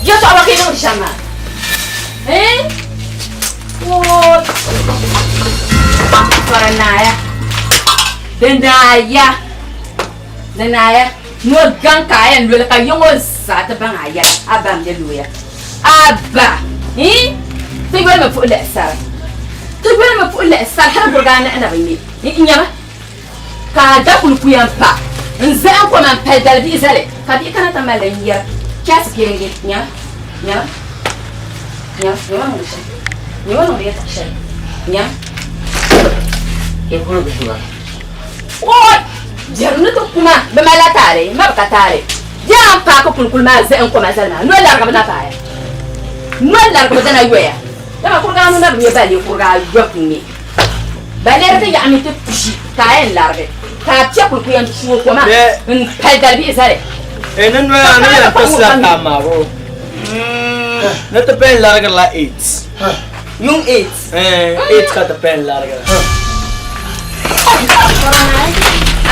Yɛltɔɣa ka yi niŋdi shɛm maa? Eh? Tɔri naaya. Di naaya. Di naaya. No gaŋ ka a yɛn loli ka yiŋ o zaa ti baŋ a yɛla. A ba m-be looya. A ba! Eh? Ti yoli mi puhi lihi sara. Ti yoli mi puhi lihi sara hali kuriga anahi na bi ŋme. N-nyama. Ka a da kuli kuya m-pa n-zahim koma m-pali dali bihi zali, ka bihi kana ti mali li n-yɛri Chasi Kenge, Nyama, nyama, nyama, nyama niŋdi shɛm, nyama niŋdi yɛltɔɣ shɛli, nyama. Oi! Biɛri ni ti kuma, bɛ malila taali, m ma bi ka taali. Bɛ a m-paaki kulikuli maa zahim koma zali maa, noli larigibu na paaya. Noli larigibu dina yoya. Dama kuriga anu na bi nya balee kuriga ayɔbu n-nyɛ. Balee di ti yaɣimi ti pishi ka a yɛn larigi ka a piɛ kuli ku yɛn tuo koma n pali dalibihi zali. Eh, ni noya ni yɛn ti sa ka maaro. Ni ti pɛn larigiri la 8. Yuŋ 8. Eh, 8 ka ti pɛn larigira.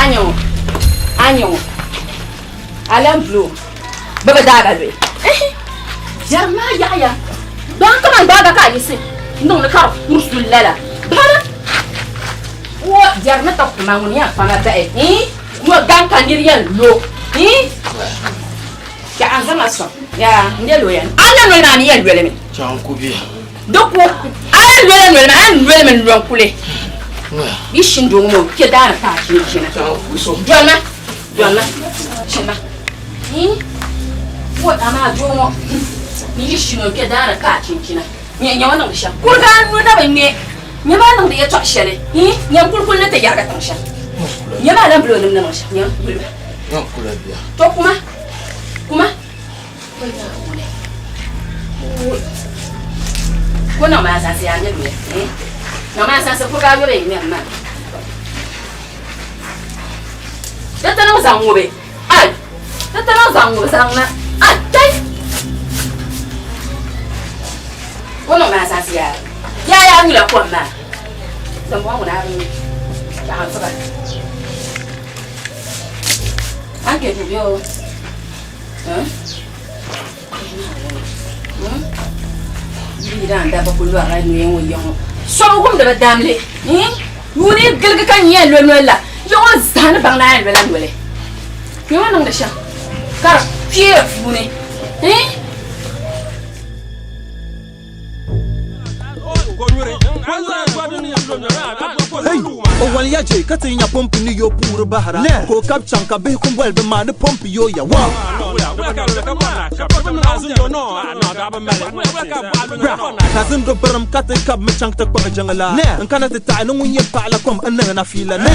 Anyo. Anyo. Alan blue. Bɛ bi daai ba luhi. Biɛri maa yaɣiya. Ban kaman gbaaga ka a yiɣisi n-niŋ li ka di kuri suli lala. Bana! O biɛri ni ti kuma ŋuni yɛn kpama bahi. Nyo gaŋ ka nir yɛn lo. Yaɣa n zaŋ a sɔŋ. Yaa n yɛl o ya. A ni noli maa ni yɛn loli mi. Chaŋ ku bia. Di ku. A yɛn loli noli maa, a yɛn loli mi n-lo n-kuli. Yi shindoo ŋɔ maa o kpe daani ka a chinchina. Doli ma. Dɔnna, chɛma, wo amaa doo ŋɔ ni yi shini o kpɛ daani ka a chinchina nyɛ nyɛma niŋdi shɛm kuriga anu na bi ŋmɛ nyɛma niŋdi yɛtɔɣ shɛli nyɛm kulikuli ni ti yɛrigi tiŋ shɛm nyɛma a lahi bili o nim ni niŋ shɛm nyɛm yuli ba to kuma kuma ko niŋ maa zaasi yaa nyɛ luya niŋ maa zaasi kuriga ayobu yɛn ŋmɛri maa Di ti niŋ zaŋ ŋubi, ai! Di ti niŋ zaŋ ŋubi zaŋ na, ai! Kai! O niŋ maa zaasi yaa, yaa yaa nyula kom maa. Dimbɔŋɔ ŋuna a bi nyu, yaɣa n-ti ba. A ni kpe duu bee o? Hmm? Hmm? Yi daan dabba kuli lɔrila noya ŋɔ ya ŋɔ. So bi wumdi bi damli. Hmm? Yuuni giligi ka nyɛ lo noli la, ya ŋɔ zaa ni baŋ ni a yɛn lola noli. Kpe ŋɔ niŋdi shɛm ka di kpeeri puuni. Hmm? Hey, o wali ya je ka ti nya pompi ni yo puuri bahira ka o kabi chaŋ ka bihi kum boli bi ma ni pompi yo ya wa. Ka zindo birim ka ti kabi mi chaŋ ti kpuɣi jiŋla n kana ti taɣi ni ŋun yɛn paɣila kom n niŋ na fiila ni.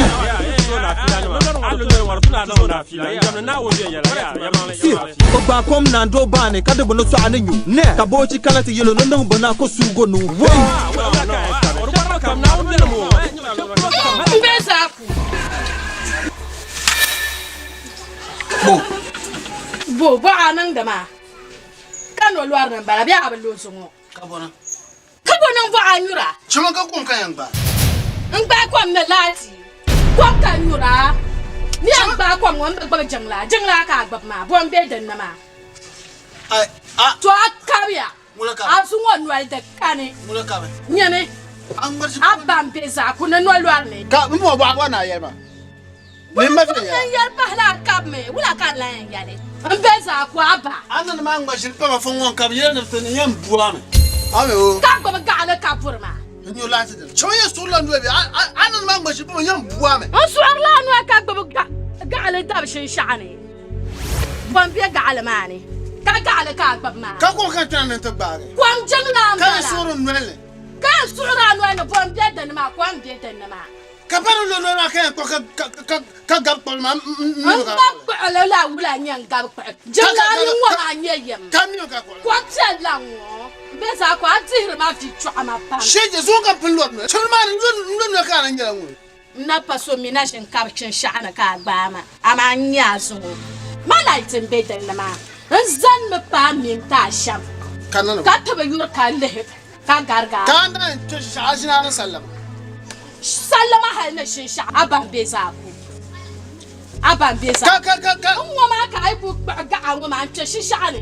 Si o gbaai kom na n-doo baa ni ka di bi ni sɔɣi ni nyu, ka boochi kana ti yɛl o ni niŋ bi na ko suugo nuu. Bo bɔɣa niŋdi maa ka no lɔri ni m-bala bee a bi lo zuŋɔ? Ka bɔ niŋ? Ka bɔ niŋ bɔɣa nyura? Chama ka kom ka yɛn gbaai? N gbaai kom ni laati, kom ka n nyura. Ni a ni gbaai kom ŋɔ m bi gbubi jiŋlaa, jiŋlaa ka a gbubi maa, bɔ m-be din ni maa? Ai, a. To a kabiya, Ŋula kabi. a zuŋɔ noli di kani. Ŋula kabi. Nyami, A ŋmarisi a ba m-be zaa ku ni nolɔri ni. Ka m bɔŋɔ bɔɣa bɔ ni a yɛli ma? Ni n yɛli pahila a kabimi, wula ka n lan yɛn yɛli? M be zaa ku a ba. A niŋdi ma ŋma ʒili pama fo ŋɔ n-kabi yɛli ni ti ni yɛn bu a mi. A mi o. Ka gbubi gaɣili ka buri ma. N nyu laati dini. Chama yɛn suɣirila noli bee? A niŋdi ma ŋma ʒili pama yɛn bu a mi. N suɣi. kabi shinshaɣu ni. Kom be gaɣali maa ni, ka gaɣali ka a gbubi maa. Ka kom ka n kpɛna ni n ti gbaagi. Kom jiŋlaa Ka m-bala. n suɣiri n noli ni. Ka n suɣiri a noli ni, bom be dinni maa, kom be dinni maa. Ka pa ni lo noli maa ka yɛn kpuɣi ka gabi kpuɣili maa m-mi N ka gabi kpuɣili la wula n-nyɛ n gabi kpuɣi. Jiŋlaa mini ŋɔ maa n-nyɛ yim. Ka mi ka kpuɣili. Kom piɛlli n-ŋɔ. M be zaa ko a dihiri ma vi chɔɣu ma pam. Shɛji zuŋ ka m pun lɔri noli. Chuli maa ni n lo noli ka a na nyɛla ŋun. N na pa so mi na ʒini kabi chinshaɣu ni ka a gbaai ma, amaa n nya a zuŋɔ. Ma laiti m-be din ni maa. N zanimi paai mi n-ti a shɛm, ka ti bi yuri ka lihi ka garigi a. Ka a naan kpe shinshɛɣu a ʒini a ni sallama. Sallama hal ni shinshɛɣu a ba m-be zaa ku. A ba m-be zaa ku. N ŋɔ maa ka a yi kul kpuɣi gaɣa ŋɔ maa n-kpe shinshɛɣu ni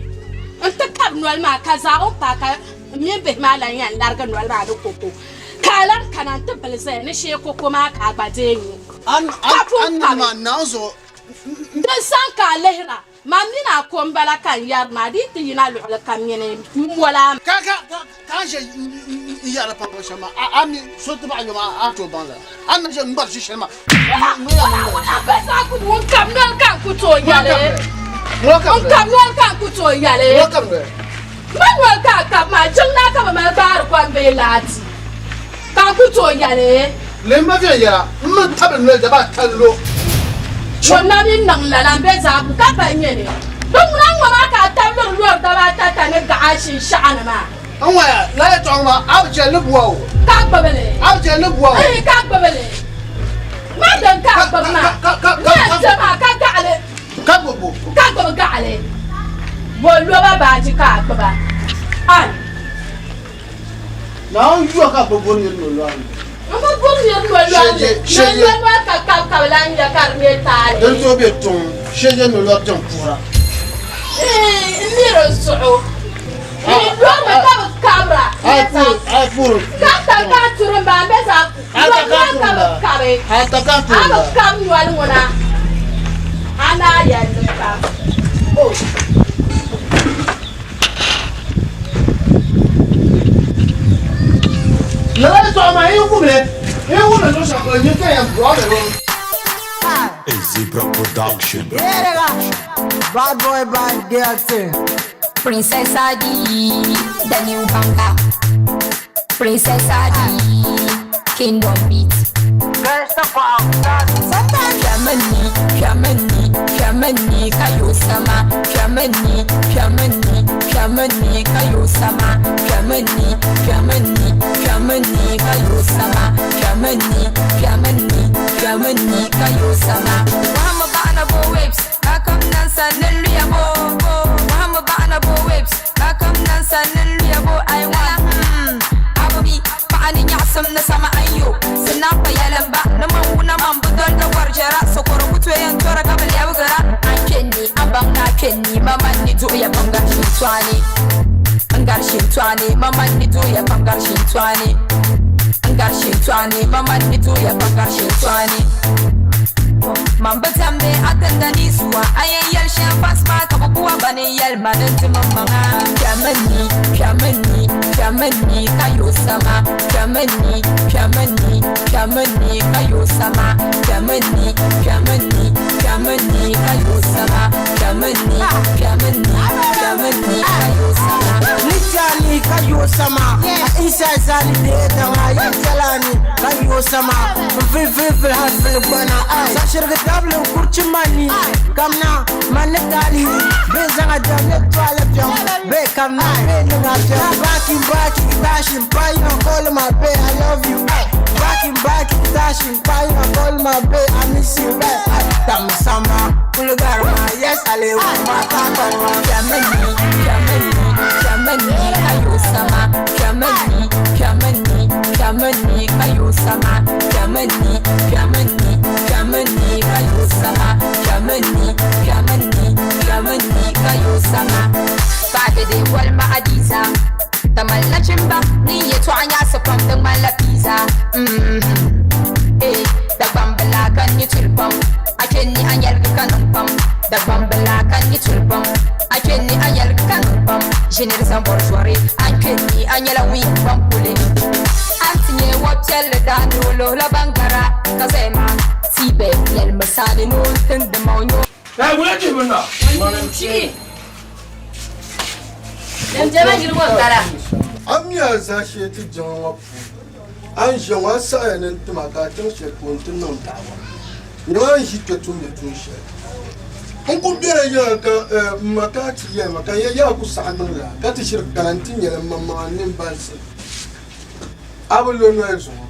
nti kabi noli maa, ka zaa o ni paai ka m mini bihi maa lan yɛn larigi noli maa ni koko. Ka a lan kana nti bili zaya ni shee koko maa ka a gba deei nyu. Ka pun kabi. Din sani ka a lihira, man mini a ko m-bala ka n yɛri maa, di yi ti yina luɣili kam nyini m-mol a mi. Ka ka a ʒe n-yɛri paŋ shɛm maa, a mi so ti baɣa yom a ni tooi baŋ lala. A ni ʒe n-gbari ʒi shɛli maa. Ŋun kab noli ka n ku tooi yɛli. Ŋun kab noli ka n ku tooi yɛli. Ma noli ka a kab maa, jiŋlaa ka bɛ mali gbaari kom bee laati ka n ku tooi yɛli. Lihim ma viɛnyɛla, m mi tabili noli daba ata lo. Ŋun na mi niŋ lala m-be zaaku ka pa nyɛ ni di ŋuna ŋ-ŋɔ maa ka a tabiliri lɔri daba ata ta ni gaɣa shinshɛɣu ni maa. N ŋɔya, lala yɛtɔɣa ŋɔ maa, a bi chɛli ni bua o. Ka gbubi li. A bi chɛli ni bua o. Ihi, ka gbubi li. Ma din ka a gbubi maa. N yɛn ti maa ka gaɣili. Ka gbubi bo? Ka gbubi gaɣili. Bo loba baaji ka a gbuba. Ai. Naawuni yuya ka bi buri nir nolɔri ni. N bi buri nir nolɔri ni. Ni nolɔri ka kabikabi lan nya ka di nyɛ taali. Din tooi be tuŋ shɛje nolɔri din puhira. N mi di zuɣu. N lɔrimi ka bi kabira. Ka ta ka turi m-ba m be zaa nolɔri ka bi kabi. A bi kabi noli ŋuna a naa yɛlli pam. Oh. Lala yɛtɔɣa maa yi wumli yi wumli zuɣu shɛm polo nyin ka yɛn bɔhi mi o. A Zebra Production. Bad boy, bad girl thing. Princess Adi, the new banger. Princess Adi, Kingdom Beat. Germany, Germany, Germany, kayo sama. Germany, Germany, Germany, kayo sama. Germany, Germany, Germany, kayo sama. Germany, Germany, Germany, kayo sama. Muhammad ba'ana bo waves, kakam nan sanin luya bo. Muhammad ba'ana bo waves, kakam nan sanin luya bo. I want, ababi, ba'ani nyaxsam na sama anyo. Sina pa yalan ba, na man wuna man budol da warjara. Sokoro kutuyen tora kabal yawgara. An kenni, an bang na kenni, maman ni du ya bangar shintwani. Ngar shintwani, maman ni du ya bangar shintwani. Ngar shintwani, maman ni du ya bangar shintwani. Man bi diɛmdi a tinda ni suwa, a yɛn yɛli shɛm fans maa ka bi buwa ba ni yɛli ma ni ti min maŋa. Kpɛmi ni, kpɛmi ni, kpɛmi ni ka yo sama. Kpɛmi ni, kpɛmi ni, kpɛmi ni ka yo sama. Kpɛmi ni, kpɛmi ni, kpɛmi ni ka yo sama. Kpɛmi ni, kpɛmi ni, kpɛmi ni ka yo sama. Nitali ka yo sama. Isa zali de dama ya jalani ka yo sama. Fil fil fil hal fil gbana. Sashirgi dabli kurchi mani. Kamna mani tali. Be zanga jamle twala pyam. Be kamna be ninga pyam. Baki baki tashin payo call my bae I love you. Baki baki tashin payo call my bae I miss you. Tam sama kulugarma yes ale ma ta karma. Germany, Germany, Germany, kayo sama. Germany, Germany, Germany, kayo sama. Germany, Germany, Germany, kayo sama. Germany, Germany, Germany, kayo sama. Bagede walma Adiza, tamalla chimba ni yeto anya sapam dang mala pizza. Eh, da bambala kan ni tulpam, achen ni anyal kanum pam. Da bambala kan ni tulpam, achen ni anyal kanum pam. Jenere zambor soirée, achen ni anyala wi pampule. Antinye wopchel da nulo la bangara kazema. Tibe Yɛlimi saani ni o tindi ma o nyɛ Ai, wula ti bin na. Chi. Dem jema yiri ŋɔ n-bala. A mi a zaashee ti jiŋli ŋɔ puuni, a ni ʒiya ŋɔ a saɣiya ni n tim a ka a chaŋ shɛli polo nti niŋ daawa. Nyama a ni ʒi kpe tumdi tuun shɛli. N kul bela yiŋa ka m ma ka a ti yɛli ma ka n ya yaa ku saɣi niŋ lala, ka ti shiri kana nti nyɛli m maŋmaŋa nimbansi. A bi lo noli zuŋɔ.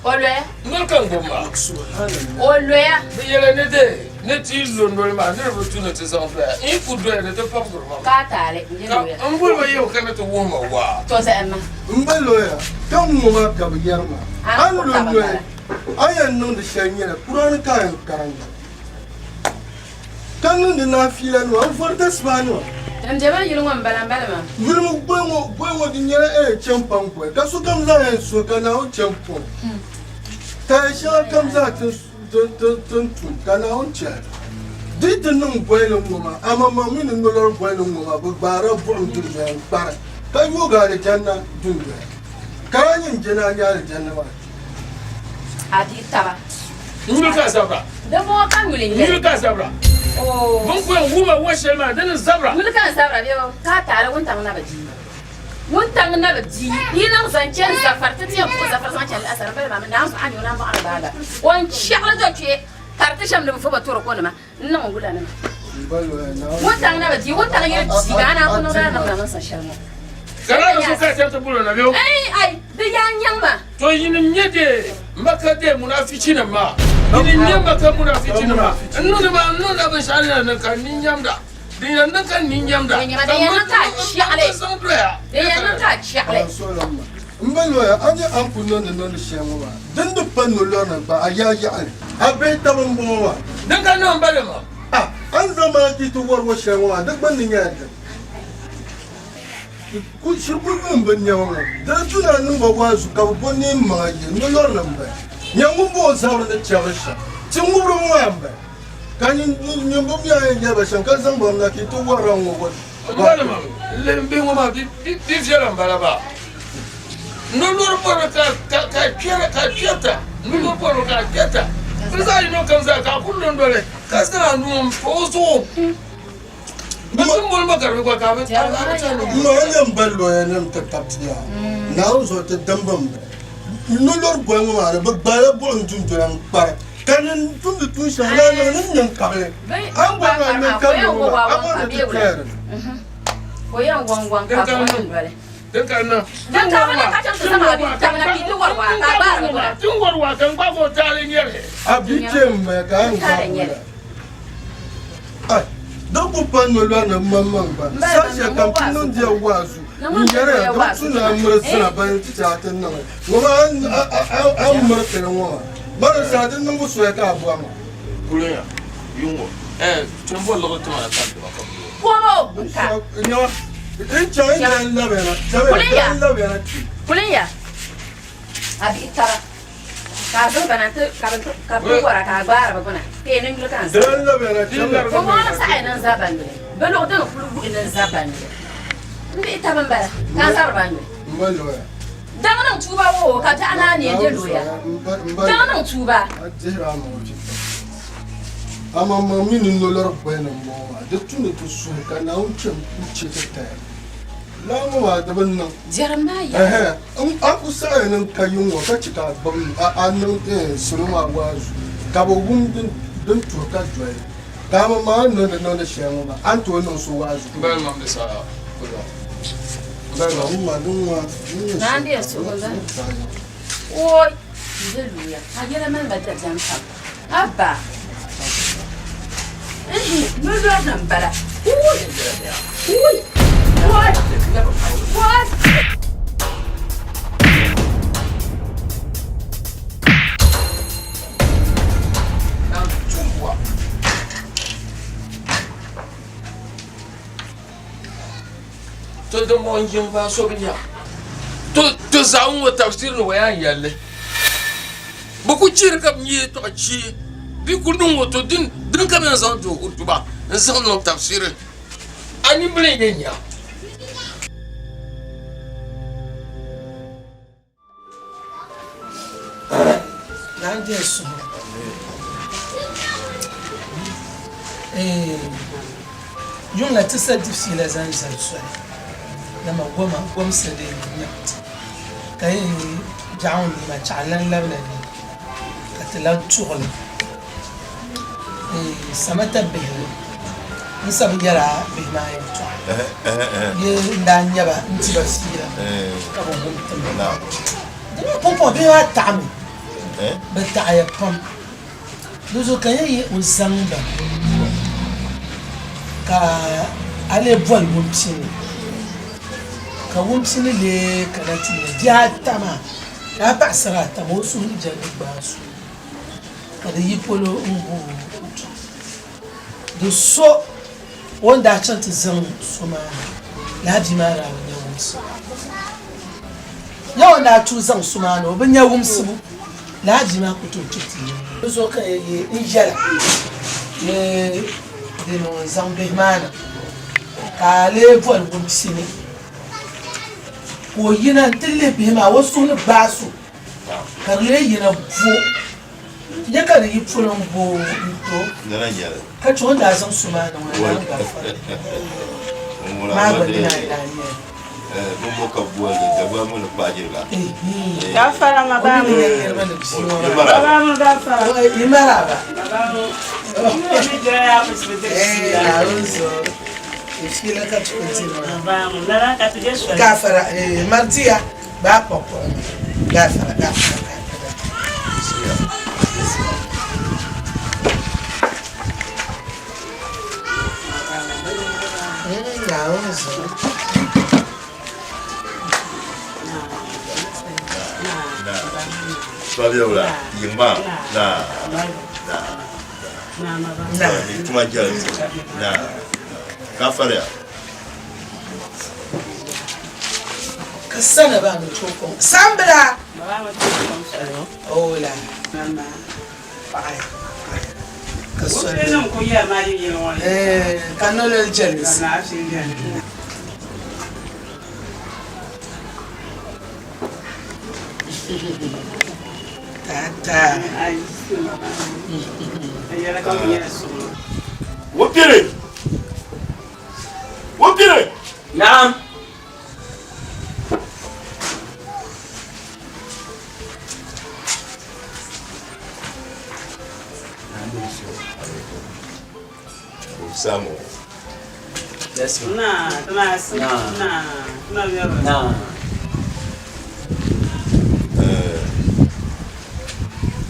O loya. Noli ka n gbubi maa. Subhanallah. O loya. Bɛ yɛli ni di ni ti yi lo noli maa ni di bi tu ni ti zaŋ doya. N yi ku doya di ti pabigiri ma mi. Ka a taali n-je loya. Ka n boli ba yɛbu ka ni ti wuhi ma waa. To zahim ma. M ba loya, ka n ŋɔ maa ka bɛ yɛri maa. A ni lo noli, a yɛn niŋdi shɛli nyɛla Kuraani ka a yɛn karinda. Ka niŋdi naafiilanima, n vɔri tasibahanima. N dɛma yuli ŋɔ m-bala m-bala maa. Yuli mi goli ŋɔ, goli ŋɔ di nyɛla eh chɛm pam goli, ka sokam zaa yɛn suhi ka Naawuni chɛm pɔŋ. Taya shɛŋa kam zaa ti ni tum ka Naawuni chɛli. Di yi ti niŋ goli ni ŋɔ maa, amaŋmaŋ mi ni nolɔri goli ni ŋɔ maa, bɛ gbaarila buɣim dundoya n-kpari ka yoogi alijanna dundoya. Ka a nyin je ni a nya alijanna maa kpe. A di taba. Nyuli ka zabira. Dimbɔŋɔ ka nyuli n-nyɛ li. Nyuli ka zabira. Bɛ ni ku yɛn wuhi ma wa shɛli maa, di ni zabira. Nyuli ka n zabira bɛ ka a taali wuntaŋ na bi di. Wuntaŋ na bi di. Yi niŋ zaŋ chani zafari ti ti yɛn puhi zafari zaŋ chani laɣisara m-bala maa mi naanzuhi a ni o nambɔɣu ni baaga. O ni chɛɣili do kpe ka di ti shɛm ni bɛ fo ba tɔroko nima n-niŋ n wula nima. Wuntaŋ na bi di. Wuntaŋ yi di ka a naan ku niŋdi a niŋda niŋsim shɛli ŋɔ. Ka lala zuɣu ka a chaŋ ti boli o na bɛ o? Ai ai, di yaa nyaŋ ma. To yinim nyɛ dee Maka dee munafichinim maa, yinim nyɛ Maka munafichinim maa, n niŋdi maa, n niŋdila binshɛɣu din yɛn niŋ ka n nini nyamda, din yɛn niŋ ka n nini nyamda, ka m zaŋ doya. Din yɛn niŋ ka a chɛɣili. M ba loya, a nya a ni kul niŋdi niŋdi shɛli ŋɔ maa, din di pa nolɔri ni gba, a yaa yaɣili. A bihi taba m-bɔŋɔ maa. Din ka niŋ m ba li maa. A a ni zaŋ ma na ti yi ti wari wa shɛli ŋɔ maa, di gbunni nyɛla dini? Shiri ku yuun bi nɛma ŋɔ, di ni tu ni a niŋ ba waazu ka bɛ bo neen maŋa ye nolɔrinim m-bala. Nya ŋun bo o zabiri ni chɛbiri shɛm, ti ŋubiri ŋɔ maa m-bala. Ka nyin bi mi a yɛn yɛli ba shɛm ka zaŋ ba na ka yi ti warila ŋ-ŋɔ wa. M balima, n bihi ŋɔ maa bi viɛla m-bala maa. Nolɔri bɔrimi ka a kpɛrita, nolɔri bɔrimi ka a kpɛrita. Bɛ zaa yino kam zaa ka a kuli lo noli ka zaŋ a nuu m-pa o zuɣu. Ma nyɛ m ba loya nim ti tabtiya Naawuni zuɣu ti dimba m bala nolɔri goli ŋɔ maa ni bɛ gbaala buɣim dundoya n kpari ka nyin tumdi tuun shɛŋa la niŋ ni ŋme n-kabili a ni bɔri ni a ŋme n-kabili ŋɔ maa a bɔri ni ti kaya di ni. A bi kpe m-bala ka a yɛn gbaagi o la. Di ku pa nolɔri ni maŋmaŋ gba, saha shɛli kam ti niŋdiya waazu n-yɛriya di tu ni a miri zina ban ti ti a ti niŋ li. Ŋɔ maa a ni miri ti li ŋɔ maa, mani saha di niŋbu soya ka a bɔri maa. N chaŋ n dan labiya na, chaŋ n labiya na kpe. A bihi taba ka a zaŋ ba na nti ka bɛ ka bɛ ti wara ka a gbaari bɛ gbuna ka yɛn niŋ yuli ka n zaba. Bɔŋɔ ni saɣiya ni n zaba ba nyuli, bɛ luɣ dini kuli wuhi ni n zaba ba nyuli. M bihi taba m-bala ka n zabiri ba nyuli. Daŋ niŋ tuuba woo ka biɛɣu naa neei n-je looya. Daŋ niŋ tuuba. Amaŋmaŋ mi ni nolɔri goli ni m-bɔŋɔ maa, di tu ni ti suhi ka Naawuni chɛ n-chɛ ti taya. Lala ŋɔ maa di bi niŋ. Jeremiah. Ɛhɛ, a ku saɣi ni n ka yiŋ ŋɔ ka chɛ ka a gbib a niŋ salo maa waazu ka bɛ wum din tuhi ka doli. Ka a maŋmaŋ a ni niŋdi niŋdi shɛli ŋɔ maa, a ni tooi niŋ so waazu. Oi, hallelujah. A yɛla mali ma dabiɛm pam. Abba. Ihi, nolɔrinim m-bala. Ui! Ui! Oi! Oi! To dimbɔŋɔ yiŋ maa so bi nya. To to zaɣim ŋɔ tafsiri ni waya n yɛlli. Bɛ ku chihiri ka bɛ nya yɛltɔɣa chi bɛ ku niŋ o to din din ka bɛ yɛn zaŋ duhi hutuba n zaŋ niŋ tafsiri a nimbila n yɛn nya. Naa n-dihi suhu. Yuŋ la ti sa di fiila zaŋ zali soli, dama goma gomsi di nyaŋ ti, ka yi biɛɣu ŋɔ nima chaɣ lan labina ni ka ti lan tuɣi li. Samata bihi n sa bi yɛra bihi maa yɛltɔɣa, bee n daa nya ba n-ti ba fiila ka bɛ wum ti ma. Dama pumpɔŋɔ bihi maa taɣimi, bɛ taɣiya pam. Di zuɣu ka yɛn yi o zaŋ ba ka a lee boli wumpini ka wumpini lee kana ti nyɛ bihi ata maa ka a paɣasara ata maa o suhu ni jɛndi gbaai so ka di yi polo n-guui o di so o ni daa chaŋ ti zaŋ so maa na lala bia maa daa bi nya wumsibu. Nya o ni daa tuui zaŋ so maa na o bi nya wumsibu lala bia maa ku tooi kpe ti yiŋ. Di zuɣu ka yi n yɛla ni di niŋ n-zaŋ bihi maa na ka a lee boli wumsi ni ka o yina nti lihi bihi maa o suhu ni gbaai so ka di lee yina bo. Nyɛ ka di yi polo m-bo n-to ka chɛ o ni daa zaŋ so maa niŋ o ni daa gari fɔli maa gba nina n-daa nyɛ li. O mi ni nyɛ niriba ni bia ŋɔ maa. Yi maraba. Naawuni zuɣu n fiila ka ti kuli diri maa. Gafara, Mardiya. Baa kpɔkpɔɣu ni gaafara gaafara gaafara. Naawuni zuɣu. Fabiola, yima na na na tuma jɛli na gafariya. Ka sana ba mi tooi kɔŋ sambila. Ola paɣaya ka soli ka nololi jɛlinsi. Tata. Wopiri! Wopiri! Naam. Samu. Yes, ma'am. Na.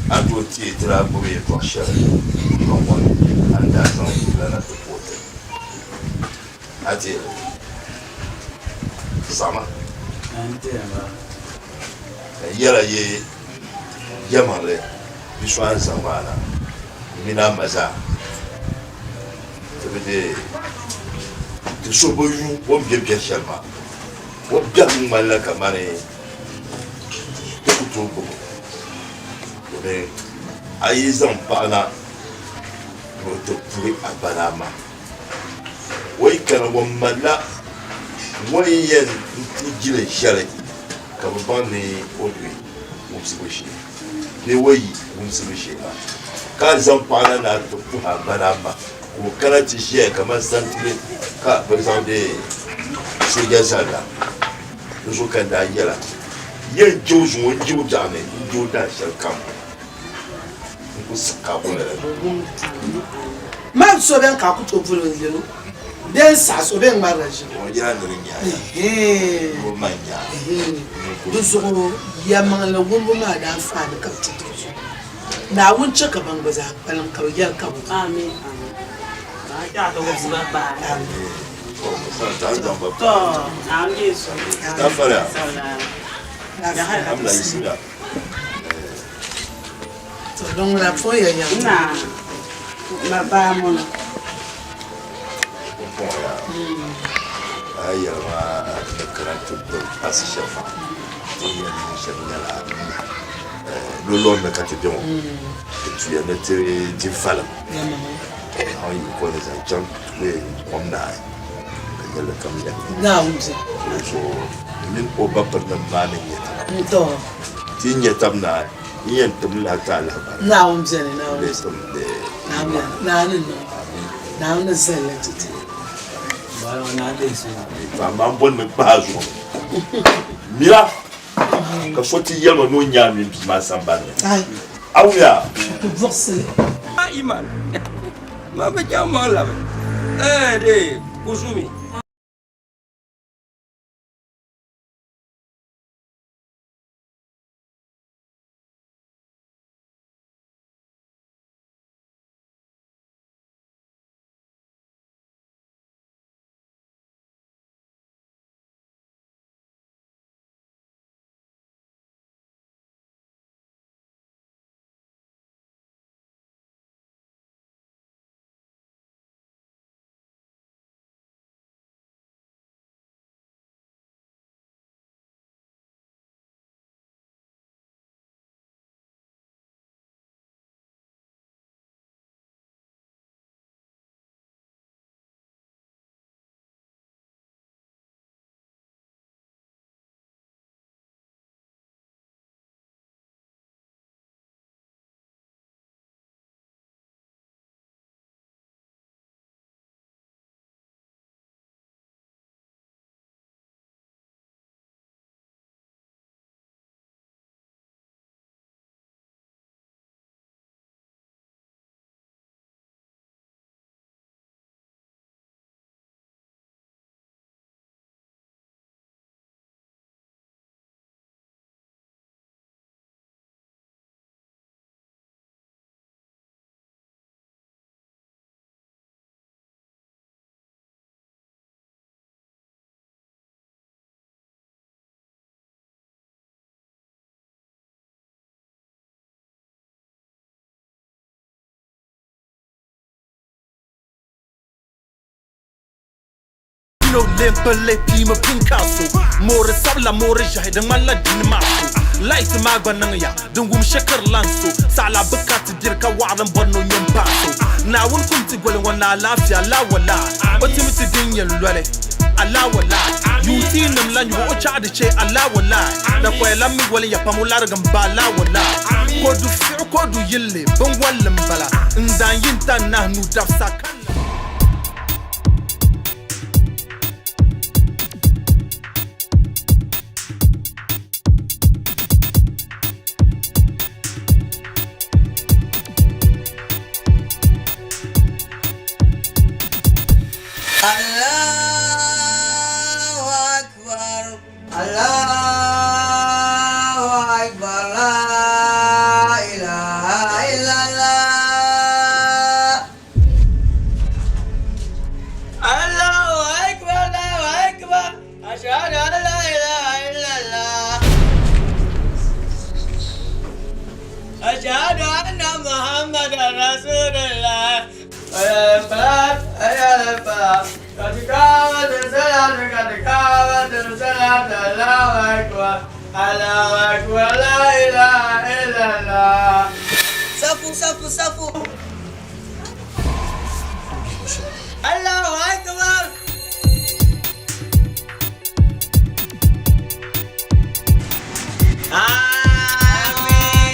A tooi teei ti daa gbubi yɛtɔɣ shɛli ŋɔ ni a ni daa zaŋ yila na ti puhi ti. A deei li? Saɣima. N yɛla yi yɛlimaŋli bi so a ni zaŋ maa na m mini a ma zaa ti bi deei ti so bi yu o ni be biɛhi shɛli maa. O biɛhigu ŋmanila kamani ti ku tooi gbubi o domin a yi zaŋ paɣa na ni o ti puhi a ba ni a ma. O yi kana o malila o ni yɛn ti jili shɛli ka bɛ baŋ ni o be wumsibu shee bee o yi wumsibu shee maa. Ka a zaŋ paɣa na ni a ti puhi a ba ni a ma ka o kana ti ʒiya kaman santiri ka bɛ zaŋdi sooja zali la. Di zuɣu ka n daa yɛla, Yɛn je o zuŋɔ n-je o biɛɣu ni n-je o dahin shɛli kam. N ku siɣi ka a bo lala. Man so bɛn ka a ku tooi boli o n-yɛl o bee n-saɣis o bee n-ŋmarila ʒim. O yɛla ni di nya ya, ni o man nya a. Di zuɣu yɛlimaŋli wumbu maa daa faani ka bɛ ti di zuɣu. Naawuni chɛ ka ban gba zaa kpalim ka bɛ yɛli ka bɛ To din ŋuna pun ya nyaŋ Lɔlɔri ni ka ti be ŋɔ di tuya ni ti di falim Naawuni yiko ni zaŋ chaŋ kom naai ka yɛlli kam yɛli zuɣu mini o ba pirinim maa ni nyɛ taba ti nyɛ tab naai n yɛn tim la ti alahibaali Naawuni beni Naawuni tim Naawuni ni niŋ Amin. Naawuni ni zali li ti ti. Amaa m bɔri ni n kpahi a zuɣu mira ka so ti yɛli ma ni o nya a mini bia maa sambani ni. A wumya? Ti buɣisi li. Iman, ma bi chaŋ maŋ labi. Ɛɛ dee, Kuzumi. No lempe pima pinkaso More sabla more ʒɛhi di ŋmanila dini maa so Light maa gba niŋ ya din wum shɛkiri lan so Saɣala bi ka ti diri ka waɣiri n bɔri ni o nyɛ m paɣa so Naawuni kum ti goli ŋɔ ni alaafee alawala O timi ti din yɛn loli alawala Yuuti nim la nyubu o chaɣa di che alawala Dakoya la mi wali ya pam o larigi m ba alawala Kodu fiɣu kodu yilli binwalli m bala N daan yi n ta nahi nuu dabisa ka Allahu Akbar Allahu Akbar La ilaha illallah Allahu Akbar Allahu Akbar Ashhadu an la ilaha illallah Ashhadu anna Muhammadan Rasulullah Al-Falah Al-Falah Qad qamat as-salat qad qamat as-salat Allahu Akbar Allahu Akbar La ilaha illallah Safu safu safu Allahu Akbar Amin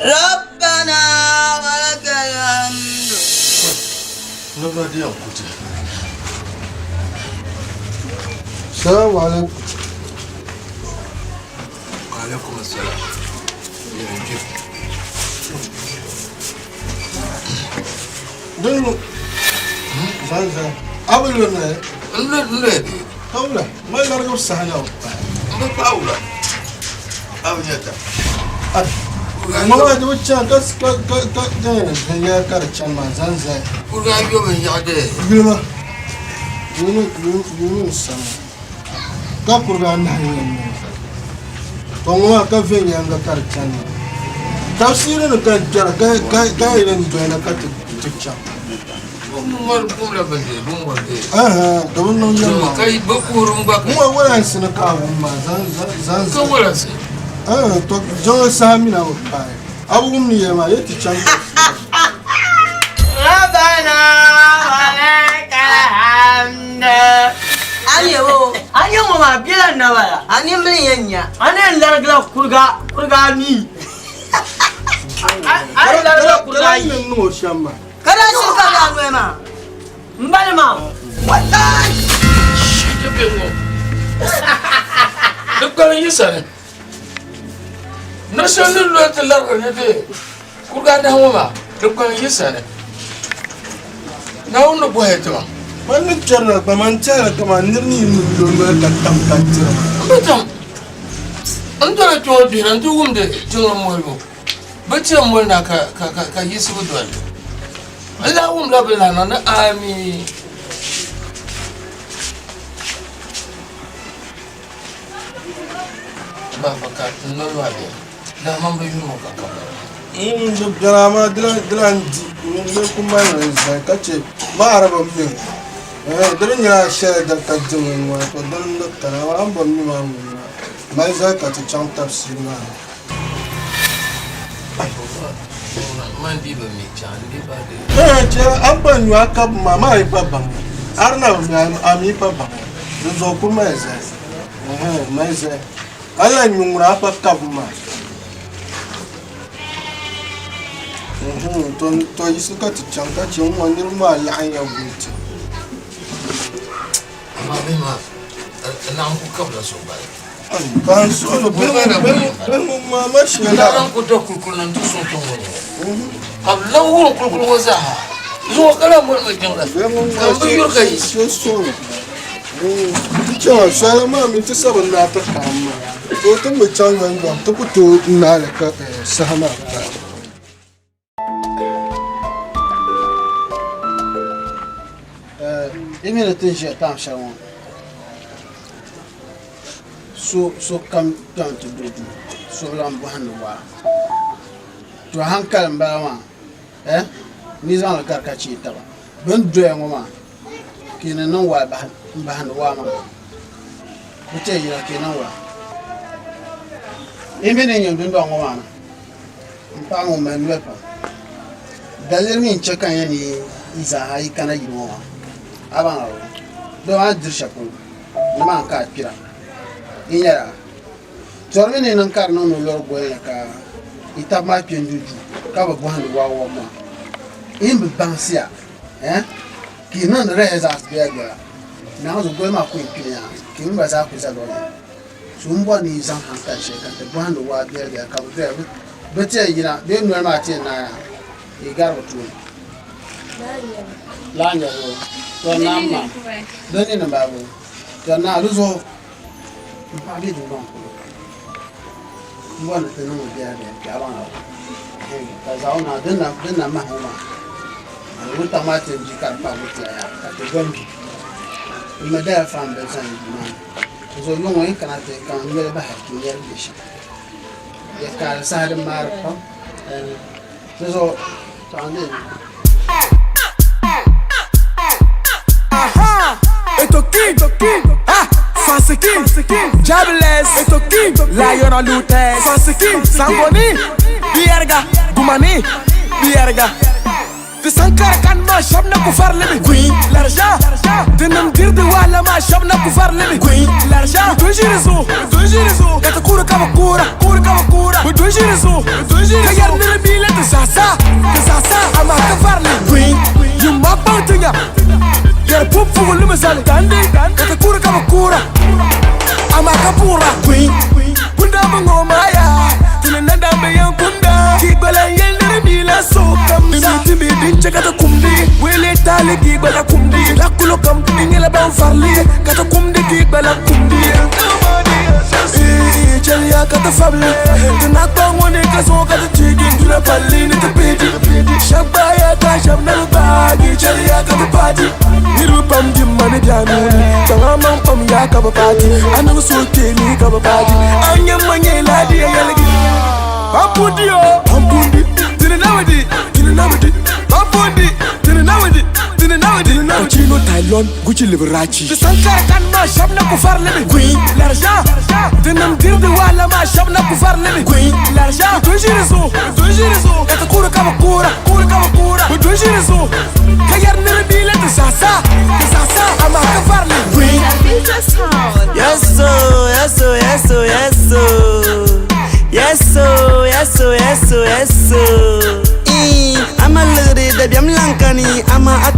Rabbana wa lakal hamdu Nobody yɛn ku ti. Salamu alaikum. Wa alaikum assalam. Dinu. Zanza. Abu lona. Nle nle. Kawula. Ma larga sahana. Mbe kawula. Abu nyata. Ma wa di chan ka ka ka ka ya ka chan ma zanza. Kurga yo ben yade. Yulma. Yunu yunu yunu sama. Ka kurga na yin. To ŋɔ ka viɛnyɛliŋga ka di chani maa. Tafsiiri ni ka kpɛra ka ka ka yɛn doyina ka ti ti chaŋ. Ɛhɛn, di bi niŋ yɛlimaŋli. Ŋɔ walansi ni ka a wum maa zaŋ zaŋ zaŋ. Ɛhɛn, to jiŋli saha mi na bi paai. A bi wum ni yɛli maa, yi ti chaŋ tafsiiri. Rabbana wa lakal hamd. A nya ŋɔ maa bela naba la. A nimbili yɛn nya. A ni yɛn larigila kuriga kuriga anii. A ni larigila kuriga ayi. Ka niŋ o shɛm maa. Ka daa shiri ka daa noli maa. M bali maa. Wallahi. Ti be ŋɔ. Di kpalim yi sani. Nir shɛli ni loli ti larigiri ni ti kuriga anahi ŋɔ maa, di kpalim yi sani. Naawuni ni bɔhi ti ma. Man ni kpɛri na gba, man tɛhiri kaman nir ni yi niŋ lo noli ka tam ka tiri ma. M bi tam. N doli kpe ŋɔ bihira nti wumdi jiŋli molibu. Bɛ ti yɛn moli na ka yiɣisibu doli. N lahi wumla bɛ lahi niŋ ni Amii. Baba ka n noli maa beni. Daa man bi yuri ŋɔ ka ka bala. N di biɛla amaa di lahi di n di ku mali li zali ka chɛ maɣari bi mi di di nyɛla shɛli din ka dimi n ŋɔ to dini n ni kana amaa a ni bi mi maa ŋuni maa mali zali ka ti chaŋ tabisibu maa ni. Chɛ a ni gba nyu a kabu maa maa yi gba baŋ a di na bi mi a mi gba baŋ di zuɣu ku mali zali mali zali ka lahi nyu ŋuna a pa kabu maa to yiɣisi ka ti chaŋ ka chɛ ŋ-ŋɔ niriba maa laɣim ya guli ti. Amaa bihi maa laɣim ku kabila so gbali. Ka n suhuri bihi ŋun maa ma shee la. Laɣim ku do kulikuli na nti suŋ tiŋ ŋɔ ni ka bɛ lan wurim kulikuli ŋɔ zaa ha. Zuŋɔ ka lahi moli ma jiŋli ka m bi yuri ka yi. Shee suhuri n chaŋ soli maa mi ti sabi n-naai ti karim maa to ti mi chaŋ yomyom ti ku tooi naai li ka saha maa paai. Yi mi ni ti ni ʒiya taam shɛli ŋɔ sokam kpɛmi ti duri duu so bi lan bɔhindi waa. To hankali m-bala maa n yi zaŋ li gari ka cheei taba. Bɛ ni doya ŋɔ maa ka yi ni niŋ waa m-bahindi waa maa. Bɛ ti yɛn yina ka yi niŋ waa. Yi mi ni nyɛ dundɔŋ ŋɔ maa ni m paɣa ŋun mali noli pam. Daliri mi n-chɛ ka n yɛn ni yi zaa yi kana yili ŋɔ maa, a baŋ a o doo maa diri shɛli polo ni maa ka a kpira. Yi nyɛla tɔri mi ni niŋ ka di niŋ ni o lɔri goli ni ka yi taba maa kpe n-du duu ka bi bɔhindi waa wɔbu maa. Yi ni bi baŋsiya eh ka yi niŋdi di zaa doya doya. Naawuni goli maa ku yɛn kpimi yaa ka yi mini ba zaa ku za luɣ yini. So m-bɔri ni yi zaŋ hankali shɛli ka ti bɔhindi waa biɛlibiɛli ka bɛ doya bɛ ti yɛn yina bee noli maa ti yɛn naai yaa yi gari bɛ tooni. Laa n-nyɛ li o, tɔri naa m-maa, di ni ni m-bala boo, tɔri naa di zuɣu m-paɣi bɛ dundɔŋ polo m-bɔri ni ti niŋ li biɛlibiɛli kpe a baŋ a o ka zaɣ o na din na mahi o maa wuntaŋ maa ti yɛn di ka di kpahi wuntia yaa ka ti gombi m mi dala faam bɛ zaŋ yi duu maa ni. Zuɣu yuŋ ŋɔ yi kana ti ka n yɛli bahi ka n yɛli bɛ shɛm. Di kaari saha din maari pam. Di zuɣu tɔ n dee Aha! Fasiki, Jabless, Lion Lutes, Fasiki, Sangoni, Bierga, Gumani, Bierga. Di sankara kan ma shab na ku farli mi L'argent Dinim dirdi wahala ma shab na ku farli mi L'argent Dun jiri zu dun jiri zu Ka ti kuri ka bi kuura kuri ka bi kuura Bi dun jiri zu dun jiri zu Ka yɛri ni di miila ti zaasa ti zaasa amaa ka farli Yimma kpaŋ ti nya Yɛri pubu pubu limi zali Dandi Ka ti kuri ka bi kuura amaa ka buɣira Kundambi ŋɔ maa yaa Tini nandambi yɛn kunda Ki gbala n-yɛli ni di miila sokam zaa Di mi timi din chɛ ka ti kumdi Wele taali ki gbala kumdi Lakulo kam di nyɛla ban farili Ka ti kumdi ki gbala kumdi Chɛliya ka ti fabili Ti na kpa ŋɔ ni ka zuɣu ka ti chiigi Duna palli ni ti piigi Shɛba gbaaya ka shɛba na bi gbaagi Chɛliya ka ti paati Niriba pam di ma ni bɛ a nuu ni Chaŋ a maŋ pam yaa ka bi paati A niŋ suhupiɛlli ka bi paati A nyɛ ma nyɛ laadi ya yɛligi Pampundi o Pampundi Tini na di Tini na di Pampundi Tini na di Tini na di Chino Tylon Gucci Liberace Di sankara kan ma shab na ku farli mi L'argent Dinim dirdi wahala ma shab na ku farli mi L'argent Dun jiri zu Dun jiri zu Ka ti kuri ka bi kuura Kuri ka bi kuura Bi dun jiri zu Ka yɛri ni di miila ti zaasa Ti zaasa amaa ka farli.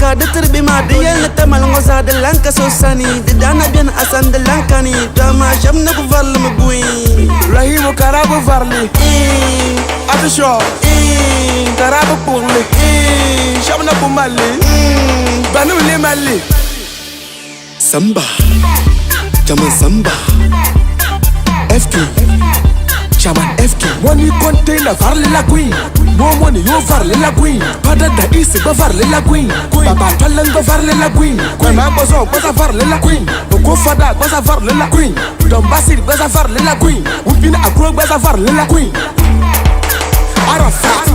ka di tiri bihi maa. Di yɛli ni Tamale ŋɔ zaa di lan ka so sani. Di daa na beni a sani di lan kani. To amaa shɛba ni ku vari li mi buyi. Rahimu ka daa bi vari li. Atishaw ka daa bi kpuɣi li. Shɛba na ku mali li. Banim lee mali li. Samba, Chairman Samba, FK, Chairman FK. Money container varli la queen. More money yo varli la queen. Pada da isi gba varli la queen. Baba twalan gba varli la queen. Mama gbazo gbaza varli la queen. Boko fada gbaza varli la queen. Dombasir gbaza varli la queen. Wumpina akro gbaza varli la queen. Arafat.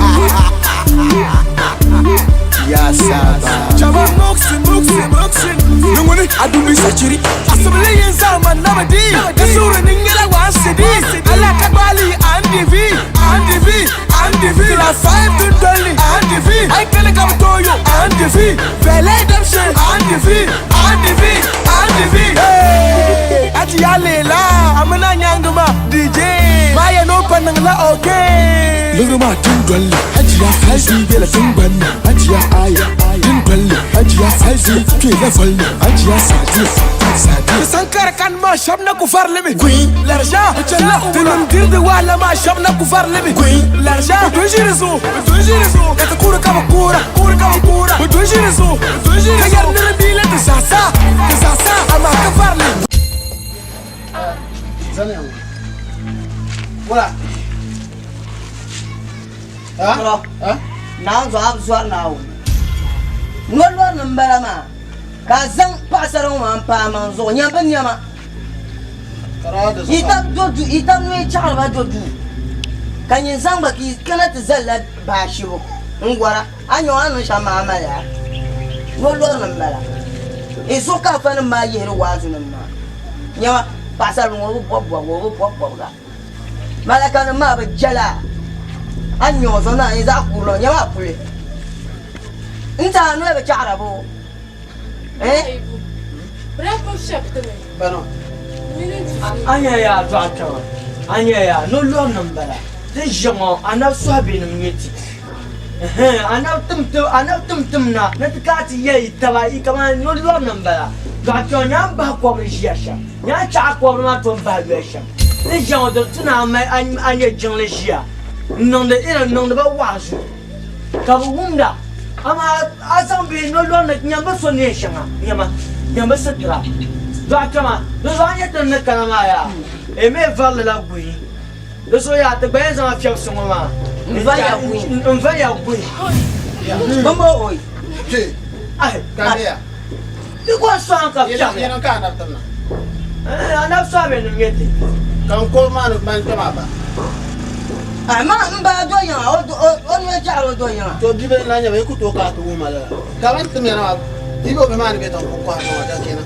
Ya saba. Chama moxin moxin moxin. Nunguni adumi sachiri. Asabili yin zaman nabadi. Kasuru ningela wansidi. Ala kagbali andivi andivi andivi. Class 5 to dolly andivi. Aikele kamtoyo andivi. Vele damshe andivi andivi andivi. Hey, ati ya lela amana nyanguma DJ. Maya no panangla okay. Lori ma tun dolli, Hajiya Faizi bela tun banni, Hajiya Aya tun dolli, Hajiya Faizi ke la folli, Hajiya Sadiya Sadiya. Sankar kan ma shabna ku farlimi. Queen l'argent challa tinum dirdi wala ma shabna ku farlimi. Queen l'argent dojirizo dojirizo ka kura ka kura kura ka kura dojirizo dojirizo ka yar nirbi la sasa sasa ama ka farli. Zani yan. Wala. Ha? Ha? Naa zuɣu a bi zɔri Naawuni. Nolɔrinim m-bala maa, ka a zaŋ paɣisara ŋɔ maa m-paai a maŋ zuɣu. Nyam bɛ nɛma. Yi tab nuhi chaɣiri ba do duu, ka nyin zaŋ ba ka yi kana ti zalila baashibu n-gɔra. A nya o ni niŋ shɛm maa, a mali a. Nolɔrinim m-bala. Yi zuɣu ka afanim maa yihiri waazunim maa. Nyama, paɣisaribila ŋɔ o bi bɔbi bɔbiga, o bi bɔbi bɔbiga. Malakanim maa bi jɛla a ni nya o zuɣu maa, n zaɣ kurili o nyama a puli. N ti a noli bi chaɣira boo? Eh? A nya yaa dɔɣi kpɛma, a nya yaa nolɔrinim m-bala. Ti ʒiya ŋɔ anabi sɔhibinim n-nyɛ ti. Anabi tim tim na ni ti kana ti yɛli yi taba yi kamani nolɔrinim m-bala. Dɔɣi kpɛma nyaa m-bahi kɔbiri ʒiya shɛm, nyaa chaɣi kɔbiri maa tom bahi yoya shɛm. Ti ʒiya ŋɔ di tu ni a mali a nya jiŋli ʒiya n-niŋdi ba waazu ka bɛ wumda. Amaa a zaŋ bihi nolɔri ni nyam bɛ so neen shɛŋa nyama, nyam bɛ sitira. Dɔɣi kpɛma, di zuɣu a nya ti ni kana maa yaa, e mi varili la guhi. Di zuɣu yaa ti gba yɛn zaŋ a fiɛbisi ŋɔ maa n-va ya guhi. Bimbo oi. Kamiya. Di gɔn sɔŋ ka fiɛbi ya. Yɛn ka anabi timna. Anabi sɔhibinim n-nyɛ ti. Ka n kɔbu maa ni ban kpɛma ba. Amaa m ba do yiŋa, o noli chaɣiri o do yiŋa. To bibili n-lahi nyɛ ba, yi ku tooi kaai ti wuhi ma lala. Ka bɛ ni tim ya na maa, yi be o bihi maa ni be tiŋ ku kɔhiri nɛma da kena.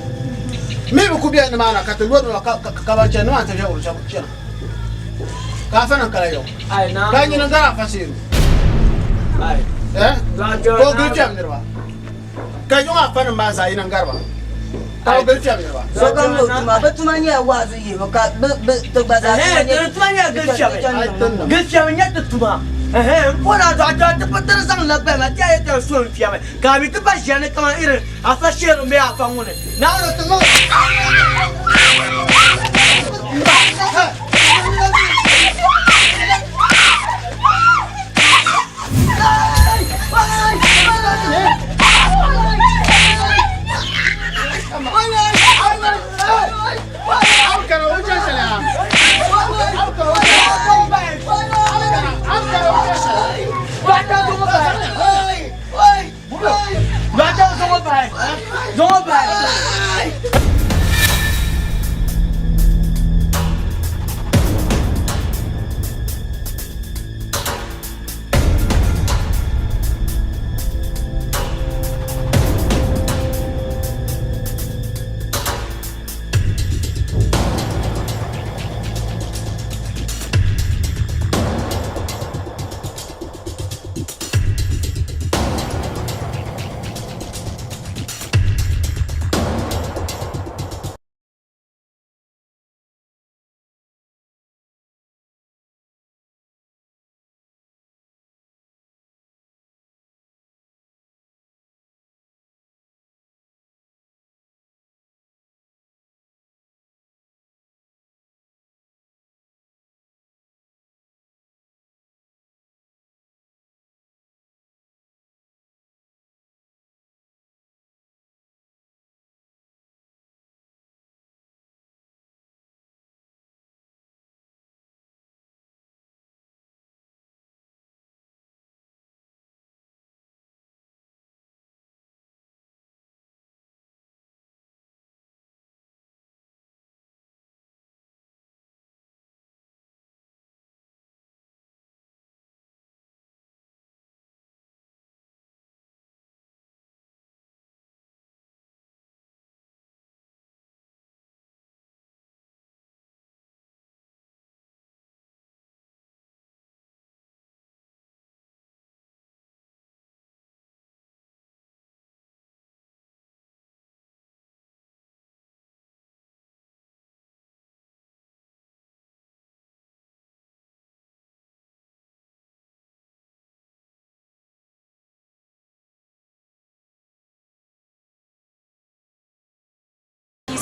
Mi bi ku be nimaani ka ti lɔri nɛma ka ban chani nimaani ti viɛgiri shɛba chana. Ka afa niŋ kala yɛɣu. Ka nyini n-gari afa seeru. Eh? Ka o gili kpɛm niriba. Ka yiŋ afa nim maa zaa yini n-gari ba. Ka o gili kpɛm niriba. Sokam ni o tuma. Bɛ tuma nyɛla waazu yihibu ka bɛ ti gba zaa tuma nyɛ Ti tuma nyɛla gili kpɛmi. Gili kpɛmi n-nyɛ ti tuma. M pɔri a dɔɣi kpɛma ti pa ti di zaŋ la gbali maa ti a yɛtɔɣa so n-kpɛmi ka a mi ti pa ʒiya ni kaman irin afa sheeri m-be afa ŋuni. Naawuni ti niŋ.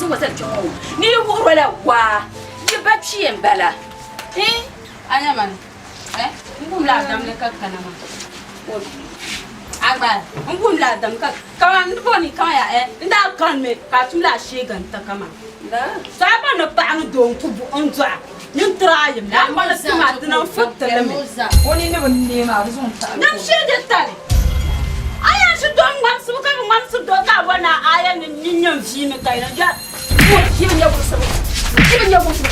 zaŋ o zali kpɛŋɔ ŋɔ ni yi wuhir o la waa yi ba kpee m-bala. Ii! A nya ma ni, eh, n wumla a damli ka kana maa. A gba, n wumla a dam ka kaman n bɔri ni kaman ya, eh, n daa kanimi ka a tumla a sheegan taka maa. So a ba ni paɣa ni doo n-ku buɣi n-dɔɣi nyin tiri a yim la, a gba ni tim a ti niŋ fitili mi. O nini bi neei maa, di zuɣu n-taɣi Nam shee di tali. A yɛn ʒi doo ŋ-ŋmansibu ka bi ŋmansi doo ka a bɔri ni a yɛn ni nyɛ n vii mi ka yi ya yi bi nya wumsibu yi bi nya wumsibu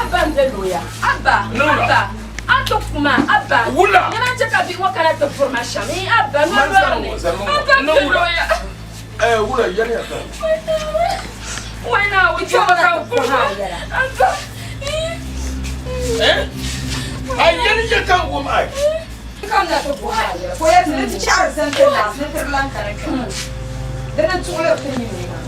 Abba n be looya Abba Abba a ti kuma Abba nyɛma n chɛ ka bihi ŋɔ kana ti vuri ma shɛm ii Abba noli lɔri ni Abba n be looya Wai Naawuni chɛ ma ka n kuma Abba Kamina ti bɔhi a yɛla, ka o yɛli ti ni ti chaɣiri zani ti naai ni ti di lan kana kpe ŋɔ. Di ni tuɣili ti nini maa.